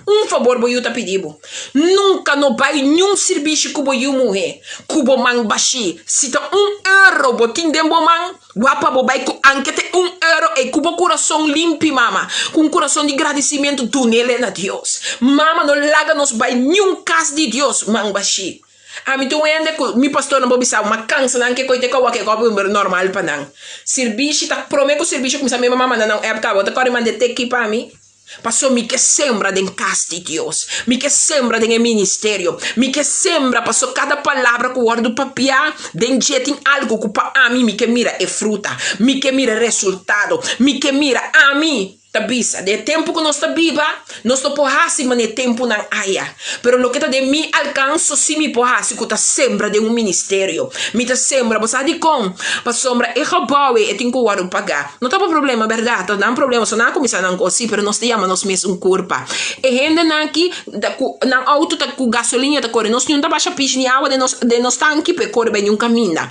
un fabor bo yu ta pidi bo, nunka no bai niun sirbishi ku bo yu muhé ku bo man bashí. Si ta un euro bo tin den bo man, Wak pa bo bai ku anke te un euro ei ku bo kurason limpi, mama, ku un kurason di gradisimentu dunele na Dios. Mama, no laga nos bai niun kas di Dios man bashí. Ami ta un hende ku mi pastornan por bisa bo, ma kansa nan ke koite kòwak e kòp un normal pa nan. Sirbishi ta promé ku sirbishi kuminsá mi mama manda nan un app kaba, bo ta kòrda manda e teki pa mi? Paso mi ke sembra den kas di Dios. Mi ke sembra den e ministerio. Mi ke sembra paso kada palabra ku wòrdu papiá den dje tin algu ku pa ami mi ke mira e fruta. Mi ke mira e resultado. Mi ke mira ami ta bisa den e tempu ku nos ta biba nos no por hasi manera e tempunan aya. Pero loke ta den mi alkanso si mi por hasi ku ta sembra den un ministerio. Mi ta sembra, bo sa dikon? Pasobra e gebou ei e tin ku wòrdu pagá. No ta bo problema, bèrdat? Ta nan problema, so nan a kuminsá nan kos, sí, pero nos ta yama nos mes un kurpa. E hendenan aki ta ku nan outo ta ku gasolina ta kore, nos niun ta basha pishi ni awa den nos den nos tanki pa e kore bai niun kaminda.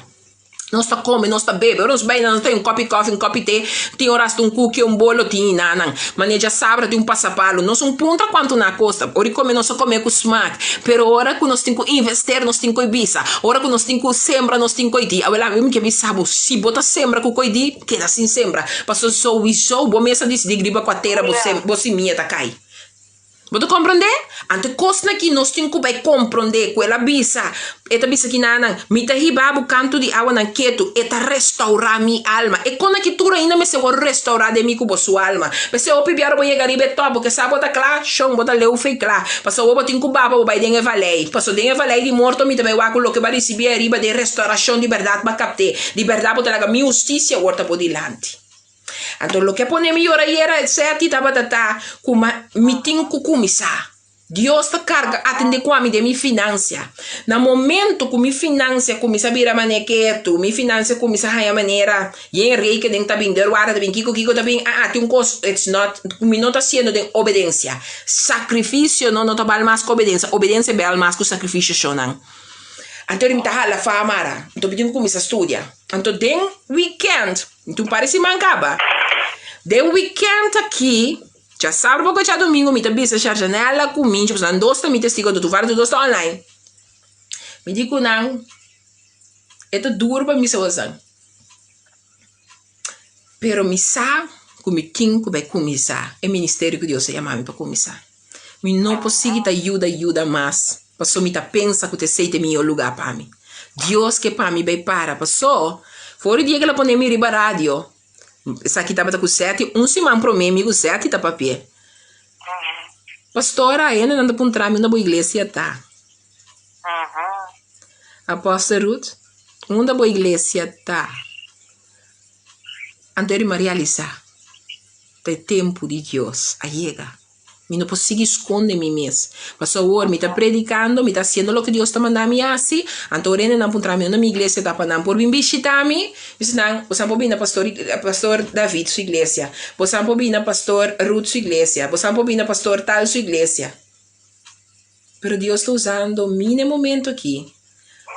Nos ta kome, nos ta bebe, ora nos bai nan nos ta un kòpi kòfi, un kòpi te, tin ora asta un kuki, un bolo tin i nanan. Manera djasabra tin un pasapalu. Nos un puntra kuantu nan a kosta. Ora di kome nos a kome ku smak. Pero ora ku nos tin ku invester nos tin ku e bisa. Ora ku nos tin ku sembra nos tin ku e di. Awel ami mi ke bisa bo, si bo ta sembra ku koi di, keda sin sembra. Pasobra souwisou bo mes a disidí riba kua tera bo simia ta kai. Bo ta komprondé? Anto e kosnan aki nos tin ku bai komprondé ku el a bisa. E ta bisa kinanan, Mi ta hiba bo kantu di awanan ketu, e ta restourá mi alma. E kon aki tur ainda mester wòrdu restourá den mi ku bo su alma. P'esei hopi biaha bo yega riba e tòp, bo ke sa bo ta kla? Shon, bo ta leu fei kla. Pasobra bo tin ku baba bo bai den e valei. Pasobra den e valei di morto mi ta bai wak ku loke bo a risibí ariba den restourashon di bèrdat bo a kapt'é. Di bèrdat bo ta laga mi hustisia wòrdu ta bo dilanti. Anto loke a pone mi yora ayera e seti tabata ta ku mi tin ku kuminsá. Dios ta karga atendé ku ami den mi finansia. Na momento ku mi finansia kuminsá bira manera ketu, mi finansia kuminsá haña manera yen rekening ta bin, deurwaarder ta bin, kiko kiko ta bin, aa tin un kos it's not ku mi no ta hasiendo den obedensia. Sakrifisio no no ta bal mas ku obedensia, obedensia bal mas ku sakrifisio shownan. Anto mi ta hala famara, anto mi tin ku kuminsá studia. Anto den weekend. Nton un par di siman kaba. Den weekend aki, djasabra poko djadomingo mi ta bisa Sharjanella ku Mincho, pasobra nan dos ta mi testigo, anto tuvallig tur dos ta online. Mi di ku nan, e ta duru pa mi sa bosan, pero mi sa ku mi tin ku bai kuminsá e ministerio ku Dios a yama mi pa kuminsá. Mi no por sigui ta yuda yuda mas, pasobra mi ta pensa ku ta esei ta e mihó lugá pa mi. Dios ke pa mi bai para, paso for di dia ku el a pone mi riba radio, esaki tabata ku Seti, un siman promé mi ku Seti ta papia. Pastora, hendenan ta puntra mi unda bo iglesia ta. Apostel Ruth, unda bo iglesia ta? Anto e realisá ta e tempu di Dios a yega. Mi no por sigui skonde mi mes. Pasobra awor mi ta predikando, mi ta hasiendo loke Dios ta manda mi hasi, anto ora hendenan puntra mi unda mi iglesia ta pa nan por bin bishita mi, mi bisa nan, bosan por bin na pastor pastor David su iglesia, bosan por bin na pastor Ruth su iglesia, bosan por bin na pastor tal su iglesia. Pero Dios ta usando mi na e momento aki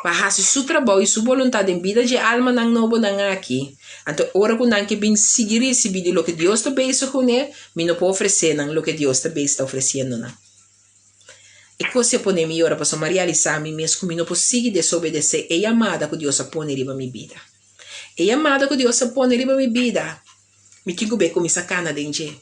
pa hasi su trabou i su boluntat den bida dje almanan nobonan aki. Anto ora ku nan ke bin sigui risibí di loke Dios ta bezig kuné, mi no por ofresé nan loke Dios ta bezig ta ofresiendo nan. E kos a pone mi yora pasobra mi a realisá mi mes ku mi no por sigui desobedesé e yamada ku Dios a pone riba mi bida. E yamada ku Dios a pone riba mi bida, mi tin ku bai kuminsá kana den dje.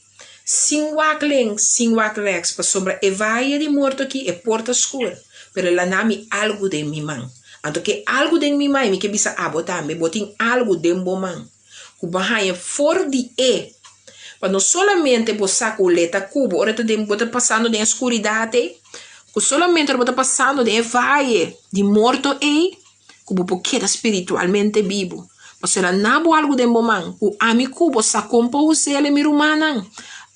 Sin wak links, sin wak rèks, pasobra e vaye di morto akí e por ta skur, pero el a na mi algu den mi man. Anto ke algu den mi man, i mi ke bisa abo tambe, bo tin algu den bo man ku bo a haña for di e, pa no solamente bo sa ku l'e ta ku bo ora ta den bo ta pasando den e skuridat ei, ku solamente ora bo ta pasando den e vaye di morto ei, ku bo por keda spiritualmente bibu. Pasobra na bo algu den bo man ku ami ku bo sa kon pa us'el, mi rumannan,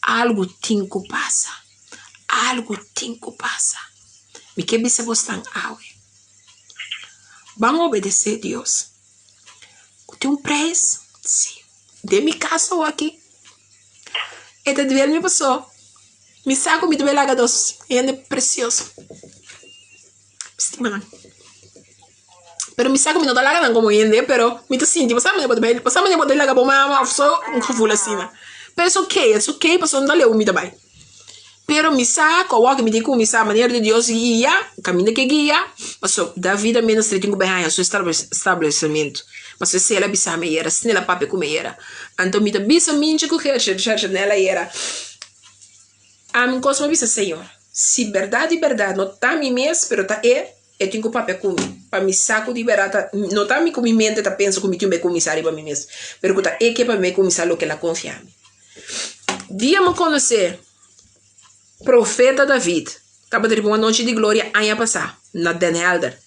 algu tin ku pasa. Algu tin ku pasa. Mi ke bisa bosnan awe, ban obedesé Dios. Ku tin un preis? Sí. Den mi kaso awor aki, e ta duel mi paso mi sa ku mi ta bai laga dos hende presioso. Stima nan. Pero mi sa ku mi no ta laga nan komo hende, pero mi ta sinti, bo sa manera bo ta bai, bo sa manera bo ta laga bo mama òf so, un gevoel asina. Pero es okay, es okay pasobra no ta leu mi ta bai. Pero mi sa ku awor ku mi tin kuminsá manera di Dios guia, kaminda ke guia, pasobra David a ministra tin ku bai haña su establesimentu. Pasobra esei el a bisa mi ayera, asina el a papia ku mi ayera. Anto mi ta bisa minchi ku Gershanel ayera. Ami kos mi a bisa Señor, si bèrdat di bèrdat no ta mi mes, pero ta E, E tin ku papia ku mi, pa mi sa ku di bèrdat ta, no ta mi ku mi mente ta pensa ku mi tin bai kuminsá riba mi mes, pero ku ta E ke pa mi bai kuminsá loke El a konfia mi. Dia mi konosé Profeta David, tabata riba un anochi di gloria aña pasá na Den Helder.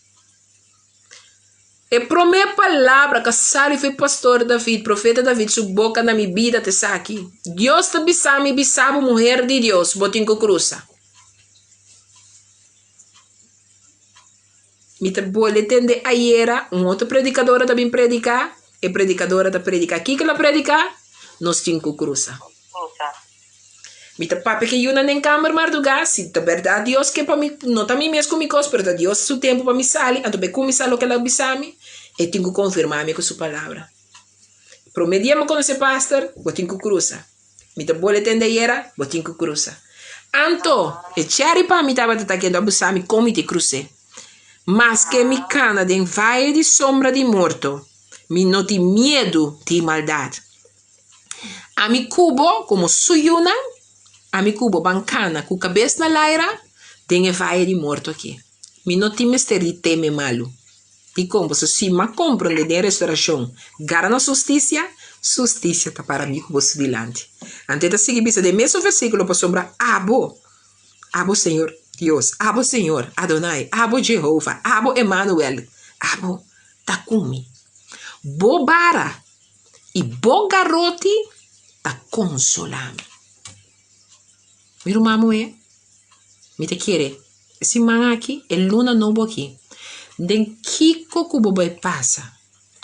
E promé palabra ku a sali for e pastor David, profeta David, su boka na mi bida ta esaki, Dios ta bisa mi bisa bo, muher di Dios, bo tin ku krusa. Mi ta bole tende ayera un otro predikadora ta bin prediká, e predikadora ta prediká. Kiko el a prediká? Nos tin ku krusa. Mi ta papia ke yunan den kamber mardugá, si ta bèrdat Dios ke pa mi, no ta mi mes ku mi kos, pero ta Dios su tempu pa mi sali, anto bo e kuminsá loke el a bisa mi, e tin ku konfirmá mi ku su palabra. Promé dia mi konosé pastor, bo tin ku krusa. Mi ta bole tende ayera, bo tin ku krusa. Anto, e chèri pa mi tabata ta keda busa mi kon mi ta krus'é. Maske mi kana den vaye di sombra di morto, mi no tin miedu di maldat. Ami ku bo komo su yunan, Ami ku bo ban kana ku kabes na laira den e vaye di morto aki. Mi no tin mester di teme malu. Dikon? Pasobra si m'a komprondé den restorashon gara nos hustisia, su hustisia ta para mi ku bo su dilanti. Anto e ta sigui bisa den mesun versíkulo, Pasobra abo, abo Señor Dios, abo Señor Adonai, abo Jehova, abo Emanuel, abo ta ku mi. Bo bara i bo garoti ta konsolá mi. Mi ruman muhé, mi ta kere e siman aki, e luna nobo aki, den kiko ku bo bai pasa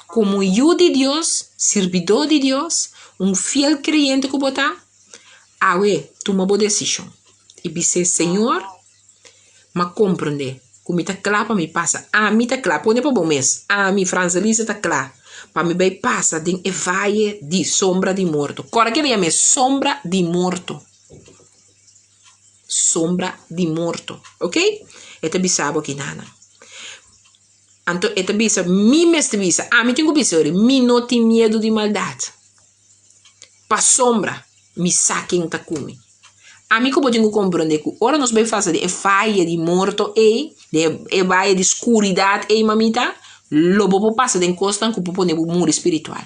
komo yu di Dios, sirbidó di Dios, un fiel kreyente ku bo ta, awe tuma bo desishon i bis'é, Señor, m'a komprendé ku mi ta kla pa mi pasa, ami ta kla, pone pa bo mes, ami, Franselisa ta kla pa mi bai pasa den e vaye di sombra di morto. Kòrda ke mi yam'é sombra di morto. Sombra di morto, ok? E ta bisa bo kinana. Anto e ta bisa, mi mester bisa, ami tin ku bisa ori, mi no tin miedu di maldat. Pasobra mi sa ken ta ku mi. Ami ku bo tin ku komprondé ku ora nos bai fasa di e vaye di morto ei, di e vaye di skuridat ei, mamita, lo bo por pasa den kosnan ku por pone bo muri spiritual.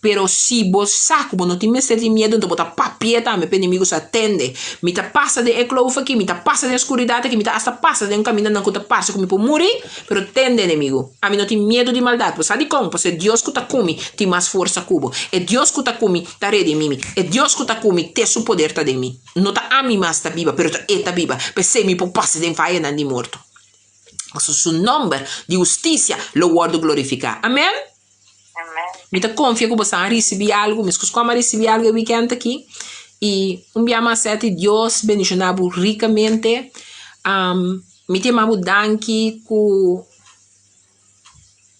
Pero si bo sa ku bo no tin mester di miedu, anto bo ta papia tambe pa enemigu sa, Tende, mi ta pasa den e kloof aki, mi ta pasa den e skuridat aki, mi ta asta pasa den un kamindanan ku ta parse ku mi por muri, pero tende, enemigu, ami no tin miedu di maldat. Bo sa dikon? Pasobra e Dios ku ta ku mi tin mas forsa ku bo. E Dios ku ta ku mi ta redimí mi. E Dios ku ta ku mi, te su poder ta den mi. No ta ami mas ta biba, pero ta E ta biba. P'esei mi por pasa den vayenan di morto. Pasobra su nòmber di hustisia lo wòrdu glorifiká. Amen. Mi ta konfia ku bo sa risibí algu, meskos ku amo a risibí algu e wikènt aki. I un bia mas sèti Dios bendishoná bo rikamente. Mi ta yama bo danki ku,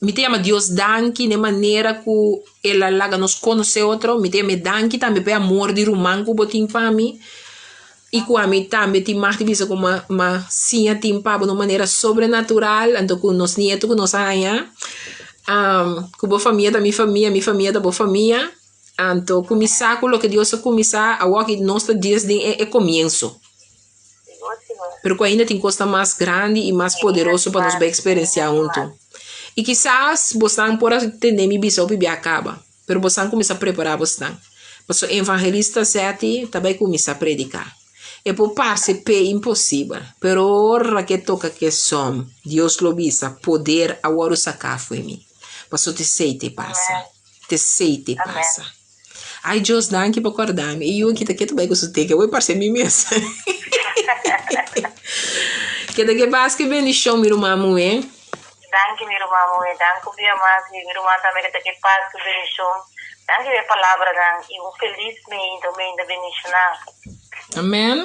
mi ta yama Dios danki na e manera ku el a laga nos konosé otro. Mi ta yam'é danki tambe pa e amor di ruman ku bo tin pa mi i ku ami tambe tin mag di bisa ku m'a siña tin pa bo na un manera sobrenatural, anto ku nos nieto ku nos a haña. Ku bo famia ta mi famia, mi famia ta bo famia. Anto kuminsá ku loke Dios a kuminsá, awor aki nos ta dies den e komienso. Pero ku ainda tin kosnan mas grandi i mas poderoso pa nos bai eksperensiá huntu. I kisas bosnan por a tende mi bisa hopi bia kaba, pero bosnan kuminsá prepará bosnan. Pasobra evangelista Zetty ta bai kuminsá prediká. E por parse p'e imposibel, pero ora ke toka ke som, Dios lo bisa, Poder a wòrdu saká fo'i mi. Pasobra t'esei te pasa. T'esei te pasa. Ai Dios, danki pa kòrda mi. E yu aki ta ketu bai ku su teke. Awor e parse mi mes. Keda ke pas ku bendishon, mi ruman muhé. Danki mi ruman muhé. Danki un bia mas i mi ruman tambe keda ke pas ku bendishon. Danki pa e palabranan i un felis meinta, un meinta bendishoná. Amen.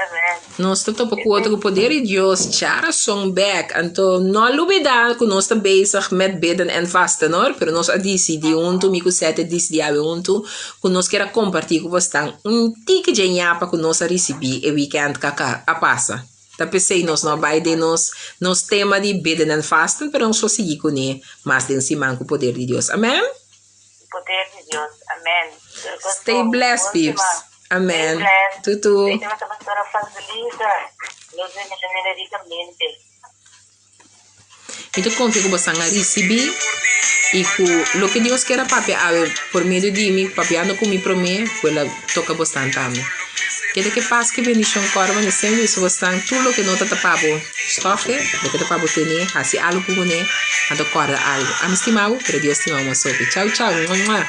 Amen. Nos ta topa ku otro ku poder di Dios. Charason bek. Anto no lubida ku nos ta bezig met bidden en vasten hoor. Pero nos a disidi huntu, mi ku Seth a disidi awe huntu, ku nos kier a komparti ku bosnan un tiki dje ñapa ku nos a risibí e weekend ku a pasa. Ta p'esei nos no a bai den nos nos tema di bidden en vasten, pero nos lo sigui kuné mas den siman ku poder di Dios. Amen. Poder di Dios. Amen. Stay blessed, peeps. Amen. Stay blessed. Tutu. Nuestra pastora Francelisa. Dios bendicionele ricamente. Mi ta confia cu bosan a ricibi y cu loke Dios kier a papia awe por medio di mi papiando cu mi prome cu el a toca bosan tambe. Keda ke pas ke bendicion corba mi semper bisa bosan tur loke no ta ta pa bo stofe, loke ta pa bo tene, haci algo cu cune, anto corda algo. Ami stima bo, pero Dios stima bo mas hopi. Chau chau. Mua mua.